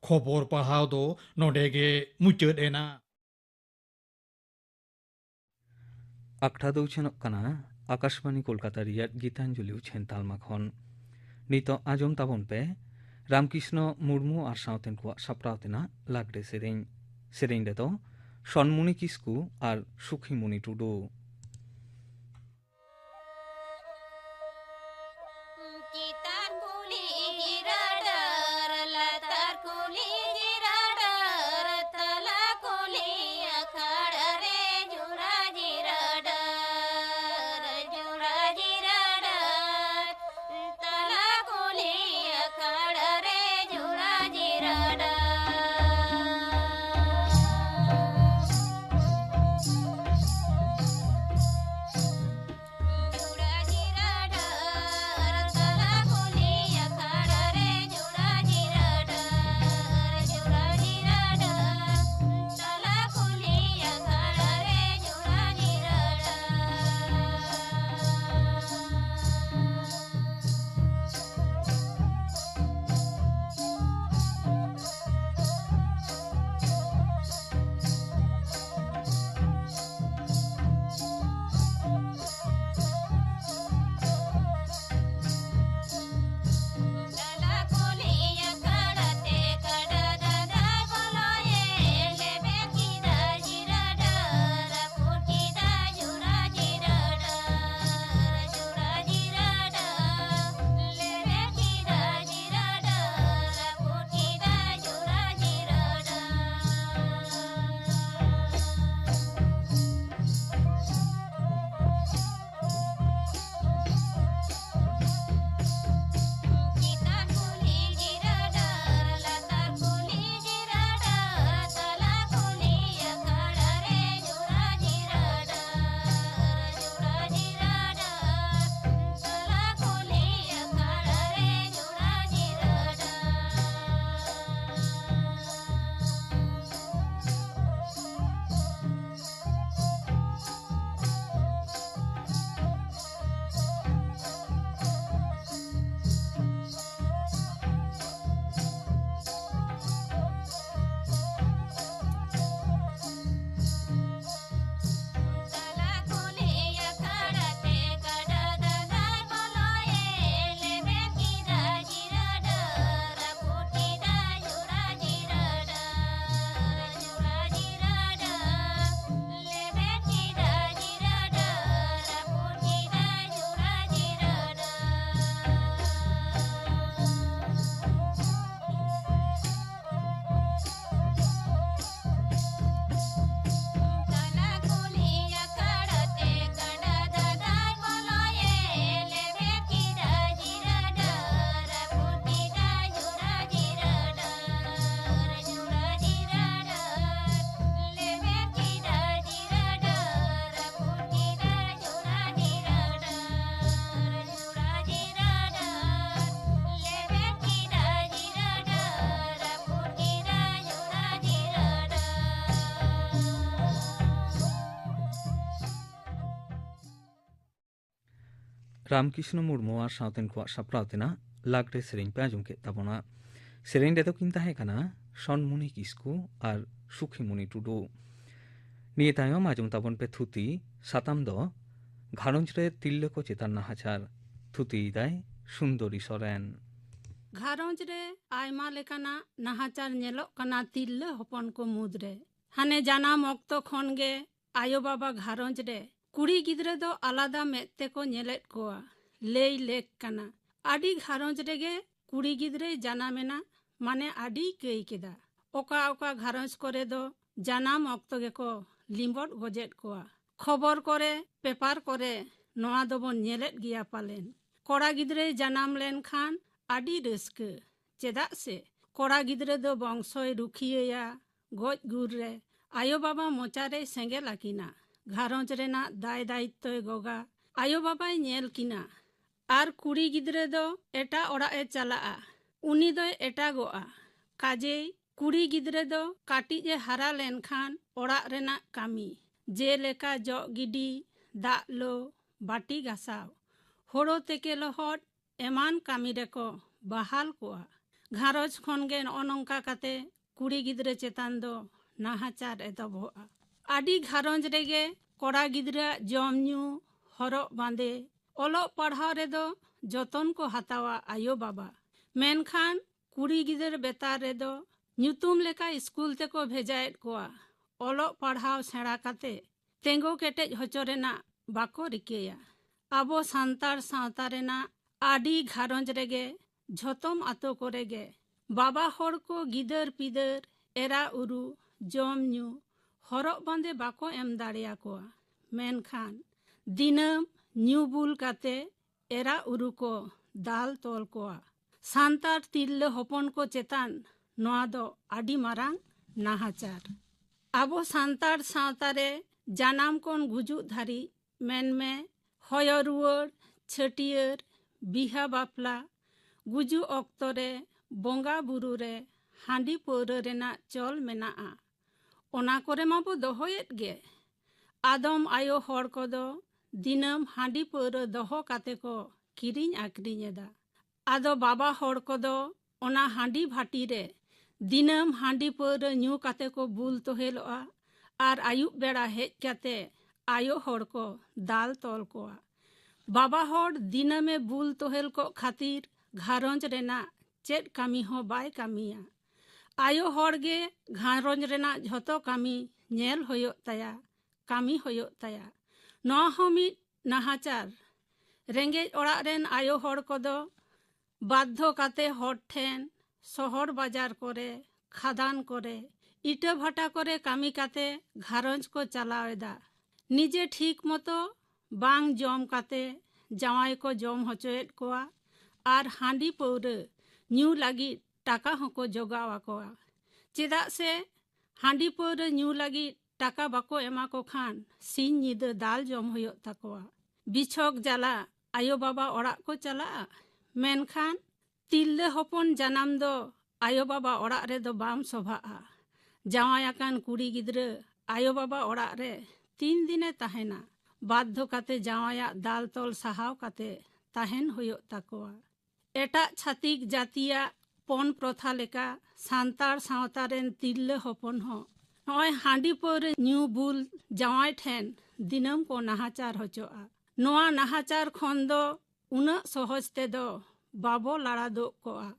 ᱠᱷᱚᱵᱚᱨ ᱯᱟᱲᱦᱟᱣ ᱫᱚ ᱱᱚᱰᱮ ᱜᱮ ᱢᱩᱪᱟᱹᱫ ᱮᱱᱟ᱾ ᱟᱠᱷᱲᱟ ᱫᱚ ᱩᱪᱷᱟᱹᱱᱚᱜ ᱠᱟᱱᱟ ᱟᱠᱟᱥᱵᱟᱱᱤ ᱠᱳᱞᱠᱟᱛᱟ ᱨᱮᱭᱟᱜ ᱜᱤᱛᱟᱧᱡᱚᱞᱤ ᱩᱪᱷᱟᱹᱱ ᱛᱟᱞᱢᱟ ᱠᱷᱚᱱ᱾ ᱱᱤᱛᱚᱜ ᱟᱸᱡᱚᱢ ᱛᱟᱵᱚᱱ ᱯᱮ ᱨᱟᱢᱠᱨᱤᱥᱱᱚ ᱢᱩᱨᱢᱩ ᱟᱨ ᱥᱟᱶᱛᱮᱱ ᱠᱚᱣᱟᱜ ᱥᱟᱯᱲᱟᱣ ᱛᱮᱱᱟᱜ ᱞᱟᱜᱽᱲᱮ ᱥᱮᱨᱮᱧ᱾ ᱥᱮᱨᱮᱧ ᱨᱮᱫᱚ ᱥᱚᱱᱢᱩᱱᱤ ᱠᱤᱥᱠᱩ ᱟᱨ ᱥᱩᱠᱷᱤᱢᱩᱱᱤ ᱴᱩᱰᱩ᱾ ᱪᱮᱛᱟᱱ ᱠᱩᱞᱦᱤ ᱡᱤᱨᱟᱹ ᱰᱟᱹᱨ, ᱞᱟᱛᱟᱨ ᱠᱩᱞᱦᱤ ᱡᱤᱨᱟᱹ ᱰᱟᱹᱨ, ᱛᱟᱞᱟ ᱠᱩᱞᱦᱤ ᱟᱠᱷᱟᱲ ᱨᱮ ᱡᱩᱲᱟ ᱡᱤᱨᱟᱹ ᱰᱟᱹᱨ, ᱡᱩᱲᱟ ᱡᱤᱨᱟᱹ ᱰᱟᱹᱨ, ᱛᱟᱞᱟ ᱠᱩᱞᱦᱤ ᱟᱠᱷᱟᱲ ᱨᱮ ᱡᱩᱲᱟ ᱡᱤᱨᱟᱹ ᱰᱟᱹᱨ᱾ ᱨᱟᱢᱠᱨᱤᱥᱱᱚ ᱢᱩᱨᱢᱩ ᱟᱨ ᱥᱟᱶᱛᱮᱱ ᱠᱚᱣᱟᱜ ᱥᱟᱯᱲᱟᱣ ᱛᱮᱱᱟᱜ ᱞᱟᱜᱽᱲᱮ ᱥᱮᱨᱮᱧ ᱯᱮ ᱟᱸᱡᱚᱢ ᱠᱮᱫ ᱛᱟᱵᱚᱱᱟ᱾ ᱥᱮᱨᱮᱧ ᱨᱮᱫᱚ ᱠᱤᱱ ᱛᱟᱦᱮᱸ ᱠᱟᱱᱟ ᱥᱚᱱᱢᱩᱱᱤ ᱠᱤᱥᱠᱩ ᱟᱨ ᱥᱩᱠᱷᱤᱢᱩᱱᱤ ᱴᱩᱰᱩ᱾ ᱱᱤᱭᱟᱹ ᱛᱟᱭᱚᱢ ᱟᱸᱡᱚᱢ ᱛᱟᱵᱚᱱ ᱯᱮ ᱛᱷᱩᱛᱤ᱾ ᱥᱟᱛᱟᱢ ᱫᱚ ᱜᱷᱟᱨᱚᱸᱡᱽ ᱨᱮ ᱛᱤᱨᱞᱟᱹ ᱠᱚ ᱪᱮᱛᱟᱱ ᱱᱟᱦᱟᱪᱟᱨ᱾ ᱛᱷᱩᱛᱤᱭᱮᱫᱟᱭ ᱥᱩᱱᱫᱚᱨᱤ ᱥᱚᱨᱮᱱ᱾ ᱜᱷᱟᱨᱚᱸᱡᱽ ᱨᱮ ᱟᱭᱢᱟ ᱞᱮᱠᱟᱱᱟᱜ ᱱᱟᱦᱟᱪᱟᱨ ᱧᱮᱞᱚᱜ ᱠᱟᱱᱟ ᱛᱤᱨᱞᱟᱹ ᱦᱚᱯᱚᱱ ᱠᱚ ᱢᱩᱫᱽᱨᱮ᱾ ᱦᱟᱱᱮ ᱡᱟᱱᱟᱢ ᱚᱠᱛᱚ ᱠᱷᱚᱱ ᱜᱮ ᱟᱭᱳ ᱵᱟᱵᱟ ᱜᱷᱟᱨᱚᱸᱡᱽ ᱨᱮ ᱠᱩᱲᱤ ᱜᱤᱫᱽᱨᱟᱹ ᱫᱚ ᱟᱞᱟᱫᱟ ᱢᱮᱫ ᱛᱮᱠᱚ ᱧᱮᱞᱮᱫ ᱠᱚᱣᱟ, ᱞᱟᱹᱭ ᱞᱮᱠ ᱠᱟᱱᱟ᱾ ᱟᱹᱰᱤ ᱜᱷᱟᱨᱚᱸᱡᱽ ᱨᱮᱜᱮ ᱠᱩᱲᱤ ᱜᱤᱫᱽᱨᱟᱹᱭ ᱡᱟᱱᱟᱢᱮᱱᱟ, ᱢᱟᱱᱮ ᱟᱹᱰᱤ ᱠᱟᱹᱭ ᱠᱮᱫᱟ᱾ ᱚᱠᱟ ᱚᱠᱟ ᱜᱷᱟᱨᱚᱸᱡᱽ ᱠᱚᱨᱮ ᱫᱚ ᱡᱟᱱᱟᱢ ᱚᱠᱛᱚ ᱜᱮᱠᱚ ᱞᱤᱸᱵᱚᱫ ᱜᱚᱡᱮᱫ ᱠᱚᱣᱟ᱾ ᱠᱷᱚᱵᱚᱨ ᱠᱚᱨᱮ, ᱯᱮᱯᱟᱨ ᱠᱚᱨᱮ ᱱᱚᱣᱟ ᱫᱚᱵᱚᱱ ᱧᱮᱞᱮᱫ ᱜᱮᱭᱟ ᱯᱟᱞᱮᱱ᱾ ᱠᱚᱲᱟ ᱜᱤᱫᱽᱨᱟᱹᱭ ᱡᱟᱱᱟᱢ ᱞᱮᱱᱠᱷᱟᱱ ᱟᱹᱰᱤ ᱨᱟᱹᱥᱠᱟᱹ, ᱪᱮᱫᱟᱜ ᱥᱮ ᱠᱚᱲᱟ ᱜᱤᱫᱽᱨᱟᱹ ᱫᱚ ᱵᱚᱝᱥᱚᱭ ᱨᱩᱠᱷᱤᱭᱟᱹᱭᱟ, ᱜᱚᱡ ᱜᱩᱨ ᱨᱮ ᱟᱭᱳ ᱵᱟᱵᱟ ᱢᱚᱪᱟ ᱨᱮᱭ ᱥᱮᱸᱜᱮᱞ ᱟᱹᱠᱤᱱᱟ, ᱜᱷᱟᱨᱚᱸᱡᱽ ᱨᱮᱱᱟᱜ ᱫᱟᱭ ᱫᱟᱭᱤᱛᱛᱚᱭ ᱜᱚᱜᱟ, ᱟᱭᱳ ᱵᱟᱵᱟᱭ ᱧᱮᱞ ᱠᱤᱱᱟ᱾ ᱟᱨ ᱠᱩᱲᱤ ᱜᱤᱫᱽᱨᱟᱹ ᱫᱚ ᱮᱴᱟᱜ ᱚᱲᱟᱜ ᱮ ᱪᱟᱞᱟᱜᱼᱟ, ᱩᱱᱤ ᱫᱚᱭ ᱮᱴᱟᱜᱚᱜᱼᱟ᱾ ᱠᱟᱡᱮᱭ ᱠᱩᱲᱤ ᱜᱤᱫᱽᱨᱟᱹ ᱫᱚ ᱠᱟᱹᱴᱤᱡ ᱮ ᱦᱟᱨᱟ ᱞᱮᱱᱠᱷᱟᱱ ᱚᱲᱟᱜ ᱨᱮᱱᱟᱜ ᱠᱟᱹᱢᱤ, ᱡᱮᱞᱮᱠᱟ ᱡᱚᱜ ᱜᱤᱰᱤ, ᱫᱟᱜ ᱞᱳ, ᱵᱟᱹᱴᱤ ᱜᱟᱥᱟᱣ, ᱦᱳᱲᱳ ᱛᱮᱠᱮ ᱞᱚᱦᱚᱫ, ᱮᱢᱟᱱ ᱠᱟᱹᱢᱤ ᱨᱮᱠᱚ ᱵᱟᱦᱟᱞ ᱠᱚᱣᱟ᱾ ᱜᱷᱟᱨᱚᱸᱡᱽ ᱠᱷᱚᱱ ᱜᱮ ᱱᱚᱜᱼᱚ ᱱᱚᱝᱠᱟ ᱠᱟᱛᱮ ᱠᱩᱲᱤ ᱜᱤᱫᱽᱨᱟᱹ ᱪᱮᱛᱟᱱ ᱫᱚ ᱱᱟᱦᱟᱪᱟᱨ ᱮᱛᱚᱦᱚᱵᱚᱜᱼᱟ᱾ ᱟᱹᱰᱤ ᱜᱷᱟᱨᱚᱸᱡᱽ ᱨᱮᱜᱮ ᱠᱚᱲᱟ ᱜᱤᱫᱽᱨᱟᱹᱣᱟᱜ ᱡᱚᱢ ᱧᱩ, ᱦᱚᱨᱚᱜ ᱵᱟᱸᱫᱮ, ᱚᱞᱚᱜ ᱯᱟᱲᱦᱟᱣ ᱨᱮᱫᱚ ᱡᱚᱛᱚᱱ ᱠᱚ ᱦᱟᱛᱟᱣᱟ ᱟᱭᱳ ᱵᱟᱵᱟ᱾ ᱢᱮᱱᱠᱷᱟᱱ ᱠᱩᱲᱤ ᱜᱤᱫᱟᱹᱨ ᱵᱮᱛᱟᱨ ᱨᱮᱫᱚ ᱧᱩᱛᱩᱢ ᱞᱮᱠᱟ ᱥᱠᱩᱞ ᱛᱮᱠᱚ ᱵᱷᱮᱡᱟᱭᱮᱫ ᱠᱚᱣᱟ᱾ ᱚᱞᱚᱜ ᱯᱟᱲᱦᱟᱣ ᱥᱮᱬᱟ ᱠᱟᱛᱮ ᱛᱮᱸᱜᱚ ᱠᱮᱴᱮᱡ ᱦᱚᱪᱚ ᱨᱮᱱᱟᱜ ᱵᱟᱠᱚ ᱨᱤᱠᱟᱹᱭᱟ᱾ ᱟᱵᱚ ᱥᱟᱱᱛᱟᱲ ᱥᱟᱶᱛᱟ ᱨᱮᱱᱟᱜ ᱟᱹᱰᱤ ᱜᱷᱟᱨᱚᱸᱡᱽ ᱨᱮᱜᱮ, ᱡᱷᱚᱛᱚᱢ ᱟᱛᱳ ᱠᱚᱨᱮ ᱜᱮ ᱵᱟᱵᱟ ᱦᱚᱲ ᱠᱚ ᱜᱤᱫᱟᱹᱨ ᱯᱤᱫᱟᱹᱨ, ᱮᱨᱟ ᱩᱨᱩ, ᱡᱚᱢ ᱧᱩ, ᱦᱚᱨᱚᱜ ᱵᱟᱸᱫᱮ ᱵᱟᱠᱚ ᱮᱢ ᱫᱟᱲᱮᱭᱟᱠᱚᱣᱟ᱾ ᱢᱮᱱᱠᱷᱟᱱ ᱫᱤᱱᱟᱹᱢ ᱧᱩ ᱵᱩᱞ ᱠᱟᱛᱮ ᱮᱨᱟ ᱩᱨᱩ ᱠᱚ ᱫᱟᱞ ᱛᱚᱞ ᱠᱚᱣᱟ᱾ ᱥᱟᱱᱛᱟᱲ ᱛᱤᱨᱞᱟᱹ ᱦᱚᱯᱚᱱ ᱠᱚ ᱪᱮᱛᱟᱱ ᱱᱚᱣᱟ ᱫᱚ ᱟᱹᱰᱤ ᱢᱟᱨᱟᱝ ᱱᱟᱦᱟᱪᱟᱨ᱾ ᱟᱵᱚ ᱥᱟᱱᱛᱟᱲ ᱥᱟᱶᱛᱟ ᱨᱮ ᱡᱟᱱᱟᱢ ᱠᱷᱚᱱ ᱜᱩᱡᱩᱜ ᱫᱷᱟᱹᱨᱤᱡ ᱢᱮᱱᱢᱮ, ᱦᱚᱭᱚ ᱨᱩᱣᱟᱹᱲ, ᱪᱷᱟᱹᱴᱭᱟᱹᱨ, ᱵᱤᱦᱟ ᱵᱟᱯᱞᱟ, ᱜᱩᱡᱩᱜ ᱚᱠᱛᱚ ᱨᱮ, ᱵᱚᱸᱜᱟ ᱵᱩᱨᱩ ᱨᱮ ᱦᱟᱺᱰᱤ ᱯᱟᱹᱣᱨᱟᱹ ᱨᱮᱱᱟᱜ ᱪᱚᱞ ᱢᱮᱱᱟᱜᱼᱟ᱾ ᱚᱱᱟ ᱠᱚᱨᱮ ᱢᱟᱵᱚ ᱫᱚᱦᱚᱭᱮᱫ ᱜᱮ᱾ ᱟᱫᱚᱢ ᱟᱭᱳ ᱦᱚᱲ ᱠᱚᱫᱚ ᱫᱤᱱᱟᱹᱢ ᱦᱟᱺᱰᱤ ᱯᱟᱹᱣᱨᱟᱹ ᱫᱚᱦᱚ ᱠᱟᱛᱮ ᱠᱚ ᱠᱤᱨᱤᱧ ᱟᱹᱠᱷᱨᱤᱧ ᱮᱫᱟ᱾ ᱟᱫᱚ ᱵᱟᱵᱟ ᱦᱚᱲ ᱠᱚᱫᱚ ᱚᱱᱟ ᱦᱟᱺᱰᱤ ᱵᱷᱟᱹᱴᱤ ᱨᱮ ᱫᱤᱱᱟᱹᱢ ᱦᱟᱺᱰᱤ ᱯᱟᱹᱣᱨᱟᱹ ᱧᱩ ᱠᱟᱛᱮ ᱠᱚ ᱵᱩᱞ ᱛᱚᱦᱮᱞᱚᱜᱼᱟ ᱟᱨ ᱟᱹᱭᱩᱵ ᱵᱮᱲᱟ ᱦᱮᱡ ᱠᱟᱛᱮ ᱟᱭᱳ ᱦᱚᱲ ᱠᱚ ᱫᱟᱞ ᱛᱚᱞ ᱠᱚᱣᱟ᱾ ᱵᱟᱵᱟ ᱦᱚᱲ ᱫᱤᱱᱟᱹᱢᱮ ᱵᱩᱞ ᱛᱚᱦᱮᱞ ᱠᱚᱜ ᱠᱷᱟᱹᱛᱤᱨ ᱜᱷᱟᱨᱚᱸᱡᱽ ᱨᱮᱱᱟᱜ ᱪᱮᱫ ᱠᱟᱹᱢᱤ ᱦᱚᱸ ᱵᱟᱭ ᱠᱟᱹᱢᱤᱭᱟ᱾ ᱟᱭᱳ ᱦᱚᱲ ᱜᱮ ᱜᱷᱟᱨᱚᱸᱡᱽ ᱨᱮᱱᱟᱜ ᱡᱷᱚᱛᱚ ᱠᱟᱹᱢᱤ ᱧᱮᱞ ᱦᱩᱭᱩᱜ ᱛᱟᱭᱟ, ᱠᱟᱹᱢᱤ ᱦᱩᱭᱩᱜ ᱛᱟᱭᱟ᱾ ᱱᱚᱣᱟ ᱦᱚᱸ ᱢᱤᱫ ᱱᱟᱦᱟᱪᱟᱨ᱾ ᱨᱮᱸᱜᱮᱡ ᱚᱲᱟᱜ ᱨᱮᱱ ᱟᱭᱳ ᱦᱚᱲ ᱠᱚᱫᱚ ᱵᱟᱫᱽᱫᱷᱚ ᱠᱟᱛᱮ ᱦᱚᱲ ᱴᱷᱮᱱ ᱥᱚᱦᱚᱨ ᱵᱟᱡᱟᱨ ᱠᱚᱨᱮ, ᱠᱷᱟᱫᱟᱱ ᱠᱚᱨᱮ ᱤᱴᱟᱹ ᱵᱷᱟᱴᱟ ᱠᱚᱨᱮ ᱠᱟᱹᱢᱤ ᱠᱟᱛᱮ ᱜᱷᱟᱨᱚᱸᱡᱽ ᱠᱚ ᱪᱟᱞᱟᱣ ᱮᱫᱟ᱾ ᱱᱤᱡᱮ ᱴᱷᱤᱠ ᱢᱚᱛᱚ ᱵᱟᱝ ᱡᱚᱢ ᱠᱟᱛᱮ ᱡᱟᱶᱟᱭ ᱠᱚ ᱡᱚᱢ ᱦᱚᱪᱚᱭᱮᱫ ᱠᱚᱣᱟ ᱟᱨ ᱦᱟᱺᱰᱤ ᱯᱟᱹᱣᱨᱟᱹ ᱧᱩ ᱞᱟᱹᱜᱤᱫ ᱴᱟᱠᱟ ᱦᱚᱸᱠᱚ ᱡᱚᱜᱟᱣ ᱟᱠᱚᱣᱟ᱾ ᱪᱮᱫᱟᱜ ᱥᱮ ᱦᱟᱺᱰᱤ ᱯᱟᱹᱣᱨᱟᱹ ᱧᱩ ᱞᱟᱹᱜᱤᱫ ᱴᱟᱠᱟ ᱵᱟᱠᱚ ᱮᱢᱟ ᱠᱚ ᱠᱷᱟᱱ ᱥᱤᱧ ᱧᱤᱫᱟᱹ ᱫᱟᱞ ᱡᱚᱢ ᱦᱩᱭᱩᱜ ᱛᱟᱠᱚᱣᱟ᱾ ᱵᱤᱪᱷᱚᱠ ᱡᱟᱞᱟ ᱟᱭᱳ ᱵᱟᱵᱟ ᱚᱲᱟᱜ ᱠᱚ ᱪᱟᱞᱟᱜᱼᱟ, ᱢᱮᱱᱠᱷᱟᱱ ᱛᱤᱨᱞᱟᱹ ᱦᱚᱯᱚᱱ ᱡᱟᱱᱟᱢ ᱫᱚ ᱟᱭᱳ ᱵᱟᱵᱟ ᱚᱲᱟᱜ ᱨᱮᱫᱚ ᱵᱟᱢ ᱥᱚᱵᱷᱟᱜᱼᱟ᱾ ᱡᱟᱶᱟᱭ ᱟᱠᱟᱱ ᱠᱩᱲᱤ ᱜᱤᱫᱽᱨᱟᱹ ᱟᱭᱳ ᱵᱟᱵᱟ ᱚᱲᱟᱜ ᱨᱮ ᱛᱤᱱ ᱫᱤᱱᱮ ᱛᱟᱦᱮᱱᱟ? ᱵᱟᱫᱽᱫᱷᱚ ᱠᱟᱛᱮ ᱡᱟᱶᱟᱭᱟᱜ ᱫᱟᱞ ᱛᱚᱞ ᱥᱟᱦᱟᱣ ᱠᱟᱛᱮ ᱛᱟᱦᱮᱱ ᱦᱩᱭᱩᱜ ᱛᱟᱠᱚᱣᱟ᱾ ᱮᱴᱟᱜ ᱪᱷᱟᱹᱛᱤᱠ ᱡᱟᱹᱛᱤᱭᱟᱜ ᱯᱚᱱ ᱯᱨᱚᱛᱷᱟ ᱞᱮᱠᱟ ᱥᱟᱱᱛᱟᱲ ᱥᱟᱶᱛᱟ ᱨᱮᱱ ᱛᱤᱨᱞᱟᱹ ᱦᱚᱯᱚᱱ ᱦᱚᱸ ᱱᱚᱜᱼᱚᱭ ᱦᱟᱺᱰᱤ ᱯᱟᱹᱣᱨᱟᱹ ᱧᱩ ᱵᱩᱞ ᱡᱟᱶᱟᱭ ᱴᱷᱮᱱ ᱫᱤᱱᱟᱹᱢ ᱠᱚ ᱱᱟᱦᱟᱪᱟᱨ ᱦᱚᱪᱚᱜᱼᱟ᱾ ᱱᱚᱣᱟ ᱱᱟᱦᱟᱪᱟᱨ ᱠᱷᱚᱱ ᱫᱚ ᱩᱱᱟᱹᱜ ᱥᱚᱦᱚᱡ ᱛᱮᱫᱚ ᱵᱟᱵᱚ ᱞᱟᱲᱟ ᱫᱳᱜ ᱠᱚᱜᱼᱟ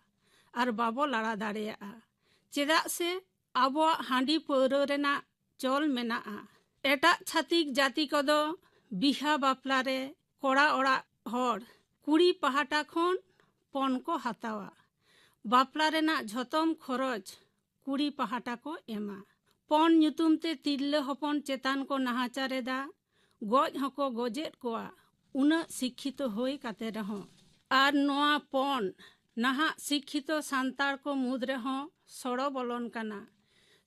ᱟᱨ ᱵᱟᱵᱚ ᱞᱟᱲᱟ ᱫᱟᱲᱮᱭᱟᱜᱼᱟ᱾ ᱪᱮᱫᱟᱜ ᱥᱮ ᱟᱵᱚᱣᱟᱜ ᱦᱟᱺᱰᱤ ᱯᱟᱹᱣᱨᱟᱹ ᱨᱮᱱᱟᱜ ᱪᱚᱞ ᱢᱮᱱᱟᱜᱼᱟ᱾ ᱮᱴᱟᱜ ᱪᱷᱟᱹᱛᱤᱠ ᱡᱟᱹᱛᱤ ᱠᱚᱫᱚ ᱵᱤᱦᱟ ᱵᱟᱯᱞᱟ ᱨᱮ ᱠᱚᱲᱟ ᱚᱲᱟᱜ ᱦᱚᱲ ᱠᱩᱲᱤ ᱯᱟᱦᱴᱟ ᱠᱷᱚᱱ ᱯᱚᱱ ᱠᱚ ᱦᱟᱛᱟᱣᱟ᱾ ᱵᱟᱯᱞᱟ ᱨᱮᱱᱟᱜ ᱡᱷᱚᱛᱚᱢ ᱠᱷᱚᱨᱚᱪ ᱠᱩᱲᱤ ᱯᱟᱦᱴᱟ ᱠᱚ ᱮᱢᱟ᱾ ᱯᱚᱱ ᱧᱩᱛᱩᱢ ᱛᱮ ᱛᱤᱨᱞᱟᱹ ᱦᱚᱯᱚᱱ ᱪᱮᱛᱟᱱ ᱠᱚ ᱱᱟᱦᱟᱪᱟᱨ ᱮᱫᱟ, ᱜᱚᱡ ᱦᱚᱸᱠᱚ ᱜᱚᱡᱮᱫ ᱠᱚᱣᱟ, ᱩᱱᱟᱹᱜ ᱥᱤᱠᱠᱷᱤᱛᱚ ᱦᱩᱭ ᱠᱟᱛᱮ ᱨᱮᱦᱚᱸ᱾ ᱟᱨ ᱱᱚᱣᱟ ᱯᱚᱱ ᱱᱟᱦᱟᱜ ᱥᱤᱠᱠᱷᱤᱛᱚ ᱥᱟᱱᱛᱟᱲ ᱠᱚ ᱢᱩᱫᱽ ᱨᱮᱦᱚᱸ ᱥᱚᱲᱚ ᱵᱚᱞᱚᱱ ᱠᱟᱱᱟ᱾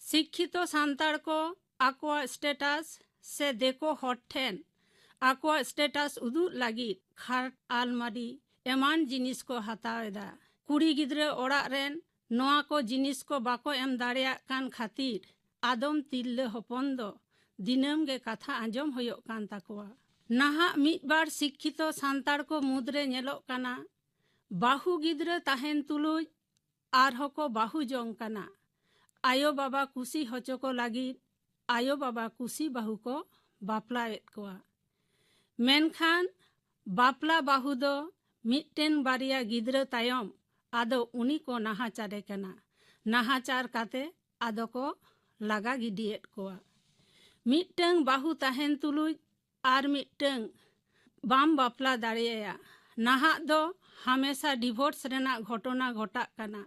ᱥᱤᱠᱠᱷᱤᱛᱚ ᱥᱟᱱᱛᱟᱲ ᱠᱚ ᱟᱠᱚᱣᱟᱜ ᱥᱴᱮᱴᱟᱥ ᱥᱮ ᱫᱮᱠᱚ ᱦᱚᱲ ᱴᱷᱮᱱ ᱟᱠᱚᱣᱟᱜ ᱥᱴᱮᱴᱟᱥ ᱩᱫᱩᱜ ᱞᱟᱹᱜᱤᱫ ᱠᱷᱟᱴ, ᱟᱞᱢᱟᱨᱤ ᱮᱢᱟᱱ ᱡᱤᱱᱤᱥ ᱠᱚ ᱦᱟᱛᱟᱣ ᱮᱫᱟ᱾ ᱠᱩᱲᱤ ᱜᱤᱫᱽᱨᱟᱹ ᱚᱲᱟᱜ ᱨᱮᱱ ᱱᱚᱣᱟ ᱠᱚ ᱡᱤᱱᱤᱥ ᱠᱚ ᱵᱟᱠᱚ ᱮᱢ ᱫᱟᱲᱮᱭᱟᱜ ᱠᱟᱱ ᱠᱷᱟᱹᱛᱤᱨ ᱟᱫᱚᱢ ᱛᱤᱨᱞᱟᱹ ᱦᱚᱯᱚᱱ ᱫᱚ ᱫᱤᱱᱟᱹᱢ ᱜᱮ ᱠᱟᱛᱷᱟ ᱟᱸᱡᱚᱢ ᱦᱩᱭᱩᱜ ᱠᱟᱱ ᱛᱟᱠᱚᱣᱟ᱾ ᱱᱟᱦᱟᱜ ᱢᱤᱫ ᱵᱟᱨ ᱥᱤᱠᱠᱷᱤᱛᱚ ᱥᱟᱱᱛᱟᱲ ᱠᱚ ᱢᱩᱫᱽᱨᱮ ᱧᱮᱞᱚᱜ ᱠᱟᱱᱟ, ᱵᱟᱹᱦᱩ ᱜᱤᱫᱽᱨᱟᱹ ᱛᱟᱦᱮᱱ ᱛᱩᱞᱩᱡ ᱟᱨᱦᱚᱸ ᱠᱚ ᱵᱟᱹᱦᱩ ᱡᱚᱝ ᱠᱟᱱᱟ᱾ ᱟᱭᱳ ᱵᱟᱵᱟ ᱠᱩᱥᱤ ᱦᱚᱪᱚ ᱠᱚ ᱞᱟᱹᱜᱤᱫ ᱟᱭᱳ ᱵᱟᱵᱟ ᱠᱩᱥᱤ ᱵᱟᱹᱦᱩ ᱠᱚ ᱵᱟᱯᱞᱟᱭᱮᱫ ᱠᱚᱣᱟ᱾ ᱢᱮᱱᱠᱷᱟᱱ ᱵᱟᱯᱞᱟ ᱵᱟᱹᱦᱩ ᱫᱚ ᱢᱤᱫᱴᱮᱱ ᱵᱟᱨᱭᱟ ᱜᱤᱫᱽᱨᱟᱹ ᱛᱟᱭᱚᱢ ᱟᱫᱚ ᱩᱱᱤ ᱠᱚ ᱱᱟᱦᱟᱪᱟᱨᱮ ᱠᱟᱱᱟ᱾ ᱱᱟᱦᱟᱪᱟᱨ ᱠᱟᱛᱮ ᱟᱫᱚ ᱠᱚ ᱞᱟᱜᱟ ᱜᱤᱰᱤᱭᱮᱫ ᱠᱚᱣᱟ᱾ ᱢᱤᱫᱴᱟᱹᱝ ᱵᱟᱹᱦᱩ ᱛᱟᱦᱮᱱ ᱛᱩᱞᱩᱡ ᱟᱨ ᱢᱤᱫᱴᱟᱹᱝ ᱵᱟᱢ ᱵᱟᱯᱞᱟ ᱫᱟᱲᱮᱭᱟᱭᱟ᱾ ᱱᱟᱦᱟᱜ ᱫᱚ ᱦᱟᱢᱮᱥᱟ ᱰᱤᱵᱷᱳᱨᱥ ᱨᱮᱱᱟᱜ ᱜᱷᱚᱴᱚᱱᱟ ᱜᱷᱚᱴᱟᱜ ᱠᱟᱱᱟ᱾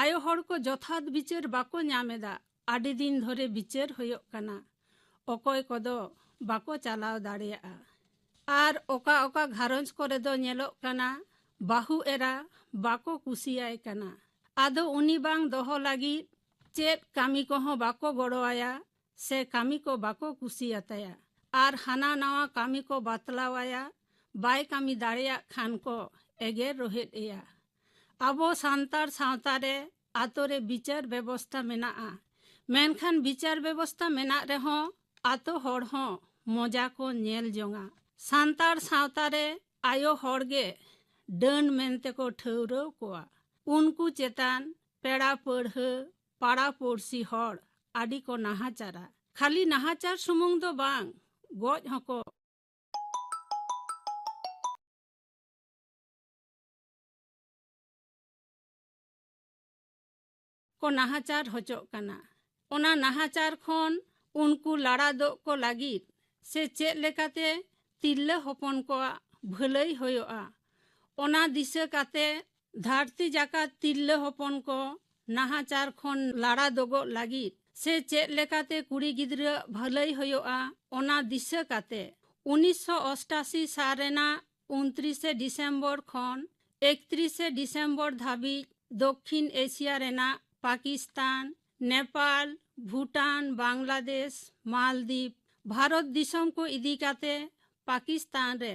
ᱟᱭᱳ ᱦᱚᱲ ᱠᱚ ᱡᱚᱛᱷᱟᱛ ᱵᱤᱪᱟᱹᱨ ᱵᱟᱠᱚ ᱧᱟᱢ ᱮᱫᱟ᱾ ᱟᱹᱰᱤ ᱫᱤᱱ ᱫᱷᱚᱨᱮ ᱵᱤᱪᱟᱹᱨ ᱦᱩᱭᱩᱜ ᱠᱟᱱᱟ᱾ ᱚᱠᱚᱭ ᱠᱚᱫᱚ ᱵᱟᱠᱚ ᱪᱟᱞᱟᱣ ᱫᱟᱲᱮᱭᱟᱜᱼᱟ᱾ ᱟᱨ ᱚᱠᱟ ᱚᱠᱟ ᱜᱷᱟᱨᱚᱸᱡᱽ ᱠᱚᱨᱮ ᱫᱚ ᱧᱮᱞᱚᱜ ᱠᱟᱱᱟ, ᱵᱟᱹᱦᱩ ᱮᱨᱟ ᱵᱟᱠᱚ ᱠᱩᱥᱤᱭᱟᱭ ᱠᱟᱱᱟ᱾ ᱟᱫᱚ ᱩᱱᱤ ᱵᱟᱝ ᱫᱚᱦᱚ ᱞᱟᱹᱜᱤᱫ ᱪᱮᱫ ᱠᱟᱹᱢᱤ ᱠᱚᱦᱚᱸ ᱵᱟᱠᱚ ᱜᱚᱲᱚᱣᱟᱭᱟ, ᱥᱮ ᱠᱟᱹᱢᱤ ᱠᱚ ᱵᱟᱠᱚ ᱠᱩᱥᱤᱭᱟᱛᱟᱭᱟ᱾ ᱟᱨ ᱦᱟᱱᱟ ᱱᱟᱣᱟ ᱠᱟᱹᱢᱤ ᱠᱚ ᱵᱟᱛᱞᱟᱣᱟᱭᱟ, ᱵᱟᱭ ᱠᱟᱹᱢᱤ ᱫᱟᱲᱮᱭᱟᱜ ᱠᱷᱟᱱ ᱠᱚ ᱮᱜᱮᱨ ᱨᱚᱦᱮᱫ ᱮᱭᱟ᱾ ᱟᱵᱚ ᱥᱟᱱᱛᱟᱲ ᱥᱟᱶᱛᱟ ᱨᱮ ᱟᱛᱳ ᱨᱮ ᱵᱤᱪᱟᱹᱨ ᱵᱮᱵᱚᱥᱛᱟ ᱢᱮᱱᱟᱜᱼᱟ, ᱢᱮᱱᱠᱷᱟᱱ ᱵᱤᱪᱟᱹᱨ ᱵᱮᱵᱚᱥᱛᱟ ᱢᱮᱱᱟᱜ ᱨᱮᱦᱚᱸ ᱟᱛᱳ ᱦᱚᱲ ᱦᱚᱸ ᱢᱚᱡᱟ ᱠᱚ ᱧᱮᱞ ᱡᱚᱝᱟ᱾ ᱥᱟᱱᱛᱟᱲ ᱥᱟᱶᱛᱟ ᱨᱮ ᱟᱭᱳ ᱦᱚᱲ ᱜᱮ ᱰᱟᱹᱱ ᱢᱮᱱᱛᱮ ᱠᱚ ᱴᱷᱟᱹᱣᱨᱟᱹᱣ ᱠᱚᱣᱟ᱾ ᱩᱱᱠᱩ ᱪᱮᱛᱟᱱ ᱯᱮᱲᱟ ᱯᱟᱹᱲᱦᱟᱹ, ᱯᱟᱲᱟ ᱯᱩᱲᱥᱤ ᱦᱚᱲ ᱟᱹᱰᱤ ᱠᱚ ᱱᱟᱦᱟᱪᱟᱨᱟ᱾ ᱠᱷᱟᱹᱞᱤ ᱱᱟᱦᱟᱪᱟᱨ ᱥᱩᱢᱩᱝ ᱫᱚ ᱵᱟᱝ, ᱜᱚᱡ ᱦᱚᱸᱠᱚ ᱠᱚ ᱱᱟᱦᱟᱪᱟᱨ ᱦᱚᱪᱚᱜ ᱠᱟᱱᱟ᱾ ᱚᱱᱟ ᱱᱟᱦᱟᱪᱟᱨ ᱠᱷᱚᱱ ᱩᱱᱠᱩ ᱞᱟᱲᱟ ᱫᱚᱜ ᱠᱚ ᱞᱟᱹᱜᱤᱫ ᱥᱮ ᱪᱮᱫ ᱞᱮᱠᱟᱛᱮ ᱛᱤᱨᱞᱟᱹ ᱦᱚᱯᱚᱱ ᱠᱚᱣᱟᱜ ᱵᱷᱟᱹᱞᱟᱹᱭ ᱦᱩᱭᱩᱜᱼᱟ, ᱚᱱᱟ ᱫᱤᱥᱟᱹ ᱠᱟᱛᱮ ᱫᱷᱟᱹᱨᱛᱤ ᱡᱟᱠᱟᱛ ᱛᱤᱨᱞᱟᱹ ᱦᱚᱯᱚᱱ ᱠᱚ ᱱᱟᱦᱟᱪᱟᱨ ᱠᱷᱚᱱ ᱞᱟᱲᱟ ᱫᱚᱜᱚᱜ ᱞᱟᱹᱜᱤᱫ ᱥᱮ ᱪᱮᱫ ᱞᱮᱠᱟᱛᱮ ᱠᱩᱲᱤ ᱜᱤᱫᱽᱨᱟᱹᱣᱟᱜ ᱵᱷᱟᱹᱞᱟᱹᱭ ᱦᱩᱭᱩᱜᱼᱟ, ᱚᱱᱟ ᱫᱤᱥᱟᱹ ᱠᱟᱛᱮ ᱩᱱᱤᱥᱥᱚ ᱚᱥᱴᱟᱥᱤ ᱥᱟᱞ ᱨᱮᱱᱟᱜ ᱩᱱᱛᱨᱤᱥᱮ ᱰᱤᱥᱮᱢᱵᱚᱨ ᱠᱷᱚᱱ ᱮᱠᱛᱨᱤᱥᱮ ᱰᱤᱥᱮᱢᱵᱚᱨ ᱫᱷᱟᱹᱵᱤᱡ ᱫᱚᱠᱠᱷᱤᱱ ᱮᱥᱤᱭᱟ ᱨᱮᱱᱟᱜ ᱯᱟᱠᱤᱥᱛᱟᱱ, ᱱᱮᱯᱟᱞ, ᱵᱷᱩᱴᱟᱱ, ᱵᱟᱝᱞᱟᱫᱮᱥ, ᱢᱟᱞᱫᱤᱯ, ᱵᱷᱟᱨᱚᱛ ᱫᱤᱥᱚᱢ ᱠᱚ ᱤᱫᱤ ᱠᱟᱛᱮ ᱯᱟᱠᱤᱥᱛᱟᱱ ᱨᱮ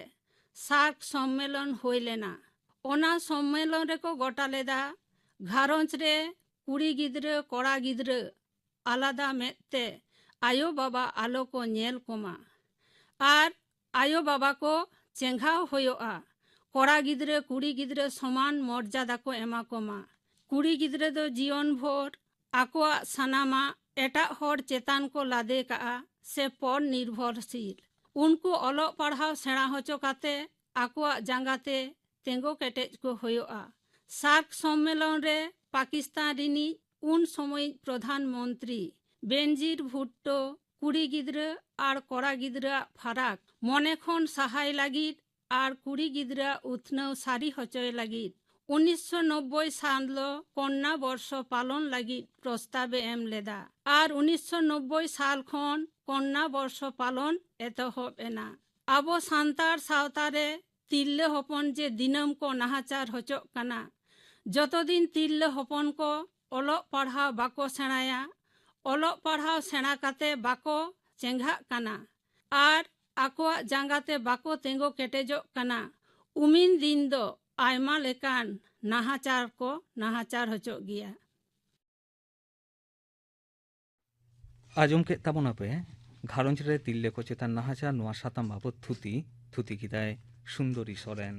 ᱥᱟᱨᱠ ᱥᱚᱢᱢᱮᱞᱚᱱ ᱦᱩᱭ ᱞᱮᱱᱟ᱾ ᱚᱱᱟ ᱥᱚᱢᱢᱮᱞᱚᱱ ᱨᱮᱠᱚ ᱜᱚᱴᱟ ᱞᱮᱫᱟ, ᱜᱷᱟᱨᱚᱸᱡᱽ ᱨᱮ ᱠᱩᱲᱤ ᱜᱤᱫᱽᱨᱟᱹ ᱠᱚᱲᱟ ᱜᱤᱫᱽᱨᱟᱹ ᱟᱞᱟᱫᱟ ᱢᱮᱫ ᱛᱮ ᱟᱭᱳ ᱵᱟᱵᱟ ᱟᱞᱚ ᱠᱚ ᱧᱮᱞ ᱠᱚᱢᱟ᱾ ᱟᱨ ᱟᱭᱳ ᱵᱟᱵᱟ ᱠᱚ ᱪᱮᱸᱜᱷᱟᱣ ᱦᱳᱭᱳᱜᱼᱟ᱾ ᱠᱚᱲᱟ ᱜᱤᱫᱽᱨᱟᱹ ᱠᱩᱲᱤ ᱜᱤᱫᱽᱨᱟᱹ ᱥᱚᱢᱟᱱ ᱢᱚᱨᱡᱟᱫᱟ ᱠᱚ ᱮᱢᱟ ᱠᱚᱢᱟ᱾ ᱠᱩᱲᱤ ᱜᱤᱫᱽᱨᱟᱹ ᱫᱚ ᱡᱤᱭᱚᱱ ᱵᱷᱳᱨ ᱟᱠᱚᱣᱟᱜ ᱥᱟᱱᱟᱢᱟᱜ ᱮᱴᱟᱜ ᱦᱚᱲ ᱪᱮᱛᱟᱱ ᱠᱚ ᱞᱟᱫᱮ ᱠᱟᱜᱼᱟ ᱥᱮ ᱯᱚᱨ ᱱᱤᱨᱵᱷᱚᱨᱥᱤᱞ᱾ ᱩᱱᱠᱩ ᱚᱞᱚᱜ ᱯᱟᱲᱦᱟᱣ ᱥᱮᱬᱟ ᱦᱚᱪᱚ ᱠᱟᱛᱮ ᱟᱠᱚᱣᱟᱜ ᱡᱟᱸᱜᱟ ᱛᱮ ᱛᱮᱸᱜᱳ ᱠᱮᱴᱮᱡ ᱠᱚ ᱦᱳᱭᱳᱜᱼᱟ᱾ ᱥᱟᱨᱠ ᱥᱚᱢᱢᱮᱞᱚᱱ ᱨᱮ ᱯᱟᱠᱤᱥᱛᱟᱱ ᱨᱤᱱᱤᱡ ᱩᱱ ᱥᱚᱢᱚᱭᱤᱡ ᱯᱨᱚᱫᱷᱟᱱ ᱢᱚᱱᱛᱨᱤ ᱵᱮᱱᱡᱤᱨ ᱵᱷᱩᱴᱴᱳ ᱠᱩᱲᱤ ᱜᱤᱫᱽᱨᱟᱹ ᱟᱨ ᱠᱚᱲᱟ ᱜᱤᱫᱽᱨᱟᱹᱣᱟᱜ ᱯᱷᱟᱨᱟᱠ ᱢᱚᱱᱮ ᱠᱷᱚᱱ ᱥᱟᱦᱟᱭ ᱞᱟᱹᱜᱤᱫ ᱟᱨ ᱠᱩᱲᱤ ᱜᱤᱫᱽᱨᱟᱹᱣᱟᱜ ᱩᱛᱷᱱᱟᱹᱣ ᱥᱟᱹᱨᱤ ᱦᱚᱪᱚᱭ ᱞᱟᱹᱜᱤᱫ ᱩᱱᱤᱥᱥᱚ ᱱᱚᱵᱵᱳᱭ ᱥᱟᱞ ᱫᱚ ᱠᱚᱱᱱᱟ ᱵᱚᱨᱥᱚ ᱯᱟᱞᱚᱱ ᱞᱟᱹᱜᱤᱫ ᱯᱨᱚᱥᱛᱟᱵ ᱮ ᱮᱢ ᱞᱮᱫᱟ ᱟᱨ ᱩᱱᱤᱥᱥᱚ ᱱᱚᱵᱵᱳᱭ ᱥᱟᱞ ᱠᱷᱚᱱ ᱠᱚᱱᱱᱟ ᱵᱚᱨᱥᱚ ᱯᱟᱞᱚᱱ ᱮᱛᱚᱦᱚᱵ ᱮᱱᱟ᱾ ᱟᱵᱚ ᱥᱟᱱᱛᱟᱲ ᱥᱟᱶᱛᱟ ᱨᱮ ᱛᱤᱨᱞᱟᱹ ᱦᱚᱯᱚᱱ ᱡᱮ ᱫᱤᱱᱟᱹᱢ ᱠᱚ ᱱᱟᱦᱟᱪᱟᱨ ᱦᱚᱪᱚᱜ ᱠᱟᱱᱟ, ᱡᱚᱛᱚ ᱫᱤᱱ ᱛᱤᱨᱞᱟᱹ ᱦᱚᱯᱚᱱ ᱠᱚ ᱚᱞᱚᱜ ᱯᱟᱲᱦᱟᱣ ᱵᱟᱠᱚ ᱥᱮᱬᱟᱭᱟ, ᱚᱞᱚᱜ ᱯᱟᱲᱦᱟᱣ ᱥᱮᱬᱟ ᱠᱟᱛᱮ ᱵᱟᱠᱚ ᱪᱮᱸᱜᱷᱟᱜ ᱠᱟᱱᱟ ᱟᱨ ᱟᱠᱚᱣᱟᱜ ᱡᱟᱸᱜᱟ ᱛᱮ ᱵᱟᱠᱚ ᱛᱮᱸᱜᱳ ᱠᱮᱴᱮᱡᱚᱜ ᱠᱟᱱᱟ, ᱩᱢᱤᱱ ᱫᱤᱱ ᱫᱚ ᱟᱭᱢᱟ ᱞᱮᱠᱟᱱ ᱱᱟᱦᱟᱪᱟᱨ ᱠᱚ ᱱᱟᱦᱟᱪᱟᱨ ᱦᱚᱪᱚᱜ ᱜᱮᱭᱟ᱾ ᱟᱸᱡᱚᱢ ᱠᱮᱫ ᱛᱟᱵᱚᱱᱟᱯᱮ ᱜᱷᱟᱨᱚᱸᱡᱽ ᱨᱮ ᱛᱤᱨᱞᱟᱹ ᱠᱚ ᱪᱮᱛᱟᱱ ᱱᱟᱦᱟᱪᱟᱨ ᱱᱚᱣᱟ ᱥᱟᱛᱟᱢ ᱵᱟᱵᱚᱛ ᱛᱷᱩᱛᱤ᱾ ᱛᱷᱩᱛᱤ ᱠᱮᱫᱟᱭ ᱥᱩᱱᱫᱚᱨᱤ ᱥᱚᱨᱮᱱ᱾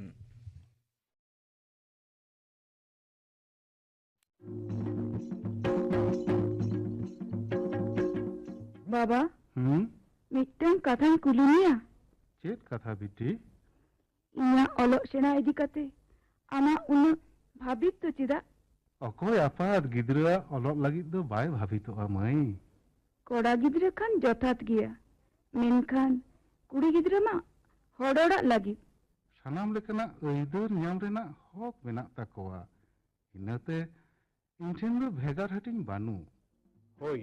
ᱵᱟᱵᱟ, ᱦᱩᱸ? ᱢᱤᱫᱴᱟᱝ ᱠᱟᱛᱷᱟᱧ ᱠᱩᱞᱤ ᱢᱮᱭᱟ᱾ ᱪᱮᱫ ᱠᱟᱛᱷᱟ ᱵᱤᱴᱤ? ᱤᱧᱟᱹᱜ ᱚᱞᱚᱜ ᱥᱮᱬᱟ ᱤᱫᱤ ᱠᱟᱛᱮ ᱟᱢᱟᱜ ᱩᱱᱟᱹᱜ ᱵᱷᱟᱹᱵᱤᱛ ᱫᱚ ᱪᱮᱫᱟᱜ? ᱚᱠᱚᱭ ᱟᱯᱟᱛ ᱜᱤᱫᱽᱨᱟᱹᱣᱟᱜ ᱚᱞᱚᱜ ᱞᱟᱹᱜᱤᱫ ᱫᱚ ᱵᱟᱭ ᱵᱷᱟᱹᱵᱤᱛᱚᱜᱼᱟ ᱢᱟᱹᱭ? ᱠᱚᱲᱟ ᱜᱤᱫᱽᱨᱟᱹ ᱠᱷᱟᱱ ᱡᱚᱛᱷᱟᱛ ᱜᱮᱭᱟ, ᱢᱮᱱᱠᱷᱟᱱ ᱠᱩᱲᱤ ᱜᱤᱫᱽᱨᱟᱹ ᱢᱟ ᱦᱚᱲ ᱚᱲᱟᱜ ᱞᱟᱹᱜᱤᱫ᱾ ᱥᱟᱱᱟᱢ ᱞᱮᱠᱟᱱᱟᱜ ᱟᱹᱭᱫᱟᱹᱨ ᱧᱟᱢ ᱨᱮᱱᱟᱜ ᱦᱚᱠ ᱢᱮᱱᱟᱜ ᱛᱟᱠᱚᱣᱟ᱾ ᱤᱱᱟᱹᱛᱮ ᱤᱧ ᱴᱷᱮᱱ ᱫᱚ ᱵᱷᱮᱜᱟᱨ ᱦᱟᱹᱴᱤᱧ ᱵᱟᱹᱱᱩᱜ᱾ ᱦᱳᱭ,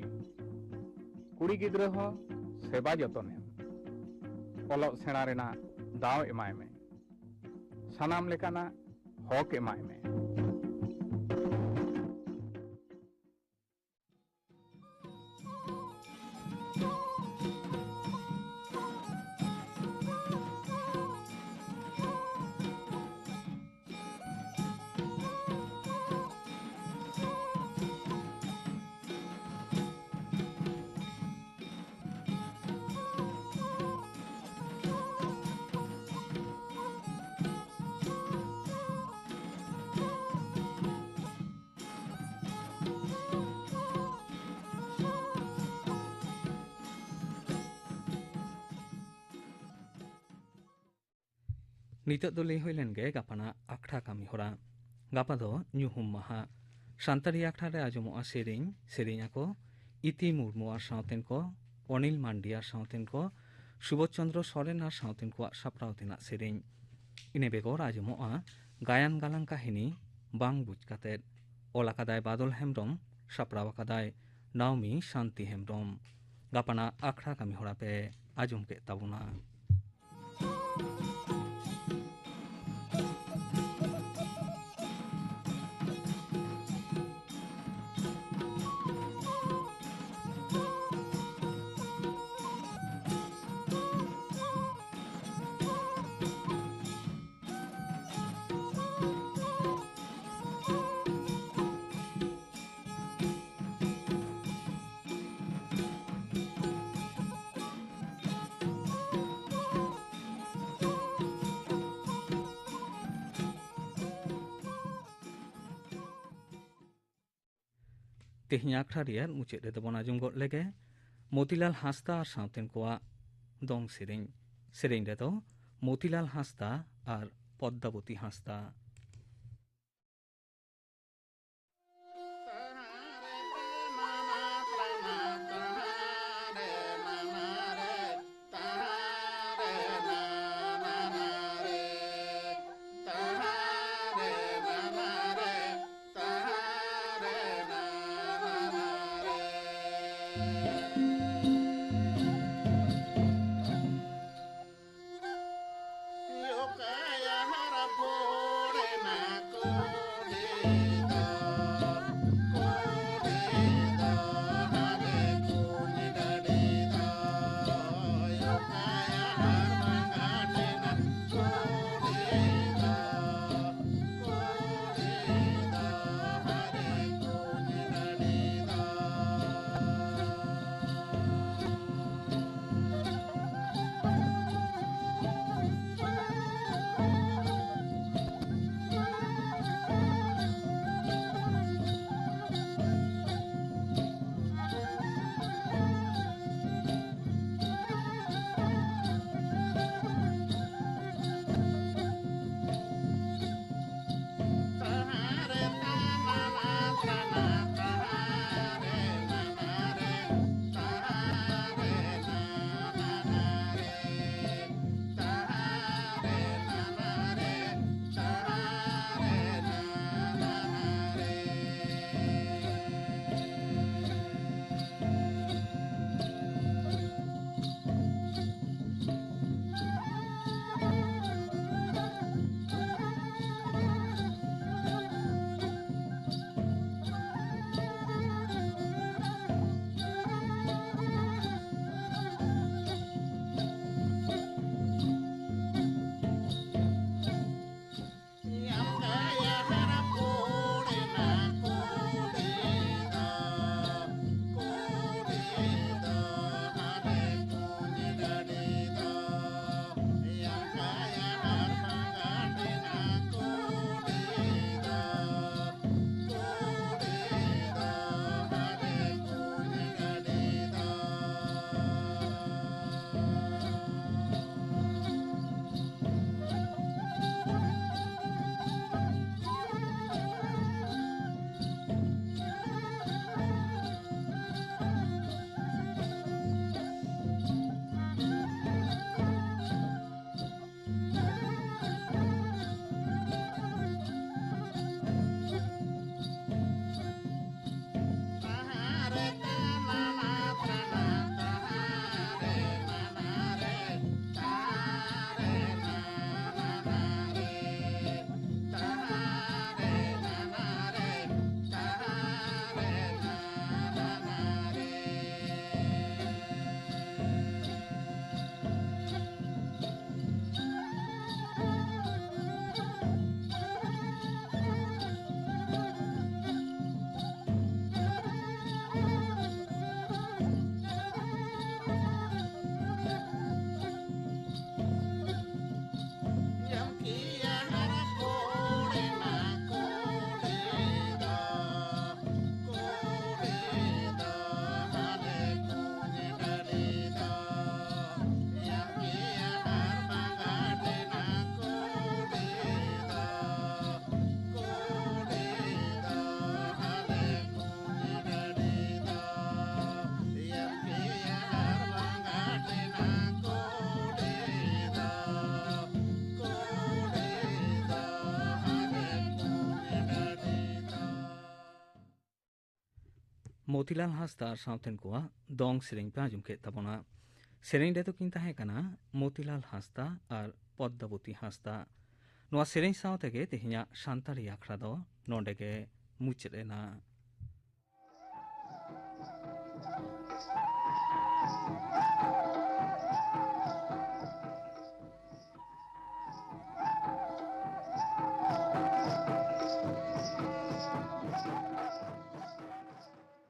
ᱠᱩᱲᱤ ᱜᱤᱫᱽᱨᱟᱹ ᱦᱚᱸ ᱥᱮᱵᱟ ᱡᱚᱛᱚᱱ ᱮᱢ, ᱚᱞᱚᱜ ᱥᱮᱬᱟ ᱨᱮᱱᱟᱜ ᱫᱟᱣ ᱮᱢᱟᱭ ᱢᱮ, ᱥᱟᱱᱟᱢ ᱞᱮᱠᱟᱱᱟᱜ ᱦᱚᱠ ᱮᱢᱟᱭ ᱢᱮ᱾ ᱱᱤᱛᱚᱜ ᱫᱚ ᱞᱟᱹᱭ ᱦᱩᱭ ᱞᱮᱱ ᱜᱮ ᱜᱟᱯᱟᱱᱟᱜ ᱟᱠᱷᱲᱟ ᱠᱟᱹᱢᱤ ᱦᱚᱨᱟ᱾ ᱜᱟᱯᱟ ᱫᱚ ᱧᱩᱦᱩᱢ ᱢᱟᱦᱟ᱾ ᱥᱟᱱᱛᱟᱲᱤ ᱟᱠᱷᱲᱟ ᱨᱮ ᱟᱸᱡᱚᱢᱚᱜᱼᱟ ᱥᱮᱨᱮᱧ, ᱥᱮᱨᱮᱧ ᱟᱠᱚ ᱤᱛᱤ ᱢᱩᱨᱢᱩ ᱟᱨ ᱥᱟᱶᱛᱮᱱ ᱠᱚ, ᱚᱱᱤᱞ ᱢᱟᱱᱰᱤ ᱟᱨ ᱥᱟᱶᱛᱮᱱ ᱠᱚ, ᱥᱩᱵᱳᱫᱷ ᱪᱚᱸᱫᱽᱨᱚ ᱥᱚᱨᱮᱱ ᱟᱨ ᱥᱟᱶᱛᱮᱱ ᱠᱚᱣᱟᱜ ᱥᱟᱯᱲᱟᱣ ᱛᱮᱱᱟᱜ ᱥᱮᱨᱮᱧ᱾ ᱤᱱᱟᱹ ᱵᱮᱜᱚᱨ ᱟᱸᱡᱚᱢᱚᱜᱼᱟ ᱜᱟᱭᱟᱱ ᱜᱟᱞᱟᱝ ᱠᱟᱹᱦᱱᱤ ᱵᱟᱝ ᱵᱩᱡᱽ ᱠᱟᱛᱮᱫ᱾ ᱚᱞ ᱟᱠᱟᱫᱟᱭ ᱵᱟᱫᱚᱞ ᱦᱮᱢᱵᱽᱨᱚᱢ, ᱥᱟᱯᱲᱟᱣ ᱟᱠᱟᱫᱟᱭ ᱱᱟᱣᱢᱤ ᱥᱟᱱᱛᱤ ᱦᱮᱢᱵᱽᱨᱚᱢ᱾ ᱜᱟᱯᱟᱱᱟᱜ ᱟᱠᱷᱲᱟ ᱠᱟᱹᱢᱤ ᱦᱚᱨᱟ ᱯᱮ ᱟᱸᱡᱚᱢ ᱠᱮᱫ ᱛᱟᱵᱚᱱᱟ᱾ ᱛᱮᱦᱮᱧ ᱟᱠᱷᱲᱟ ᱨᱮᱭᱟᱜ ᱢᱩᱪᱟᱹᱫ ᱨᱮᱫᱚ ᱵᱚᱱ ᱟᱸᱡᱚᱢ ᱜᱚᱫ ᱞᱮᱜᱮ ᱢᱚᱛᱤᱞᱟᱞ ᱦᱟᱸᱥᱫᱟ ᱟᱨ ᱥᱟᱶᱛᱮᱱ ᱠᱚᱣᱟᱜ ᱫᱚᱝ ᱥᱮᱨᱮᱧ᱾ ᱥᱮᱨᱮᱧ ᱨᱮᱫᱚ ᱢᱚᱛᱤᱞᱟᱞ ᱦᱟᱸᱥᱫᱟ ᱟᱨ ᱯᱚᱫᱽᱫᱟᱵᱚᱛᱤ ᱦᱟᱸᱥᱫᱟ᱾ ᱢᱚᱛᱤᱞᱟᱞ ᱦᱟᱸᱥᱫᱟ ᱟᱨ ᱥᱟᱶᱛᱮᱱ ᱠᱚᱣᱟᱜ ᱫᱚᱝ ᱥᱮᱨᱮᱧ ᱯᱮ ᱟᱸᱡᱚᱢ ᱠᱮᱫ ᱛᱟᱵᱚᱱᱟ᱾ ᱥᱮᱨᱮᱧ ᱨᱮᱫᱚ ᱠᱤᱱ ᱛᱟᱦᱮᱸ ᱠᱟᱱᱟ ᱢᱚᱛᱤᱞᱟᱞ ᱦᱟᱸᱥᱫᱟ ᱟᱨ ᱯᱚᱫᱽᱫᱟᱵᱚᱛᱤ ᱦᱟᱸᱥᱫᱟ᱾ ᱱᱚᱣᱟ ᱥᱮᱨᱮᱧ ᱥᱟᱶ ᱛᱮᱜᱮ ᱛᱮᱦᱮᱧᱟᱜ ᱥᱟᱱᱛᱟᱲᱤ ᱟᱠᱷᱲᱟ ᱫᱚ ᱱᱚᱰᱮ ᱜᱮ ᱢᱩᱪᱟᱹᱫ ᱮᱱᱟ᱾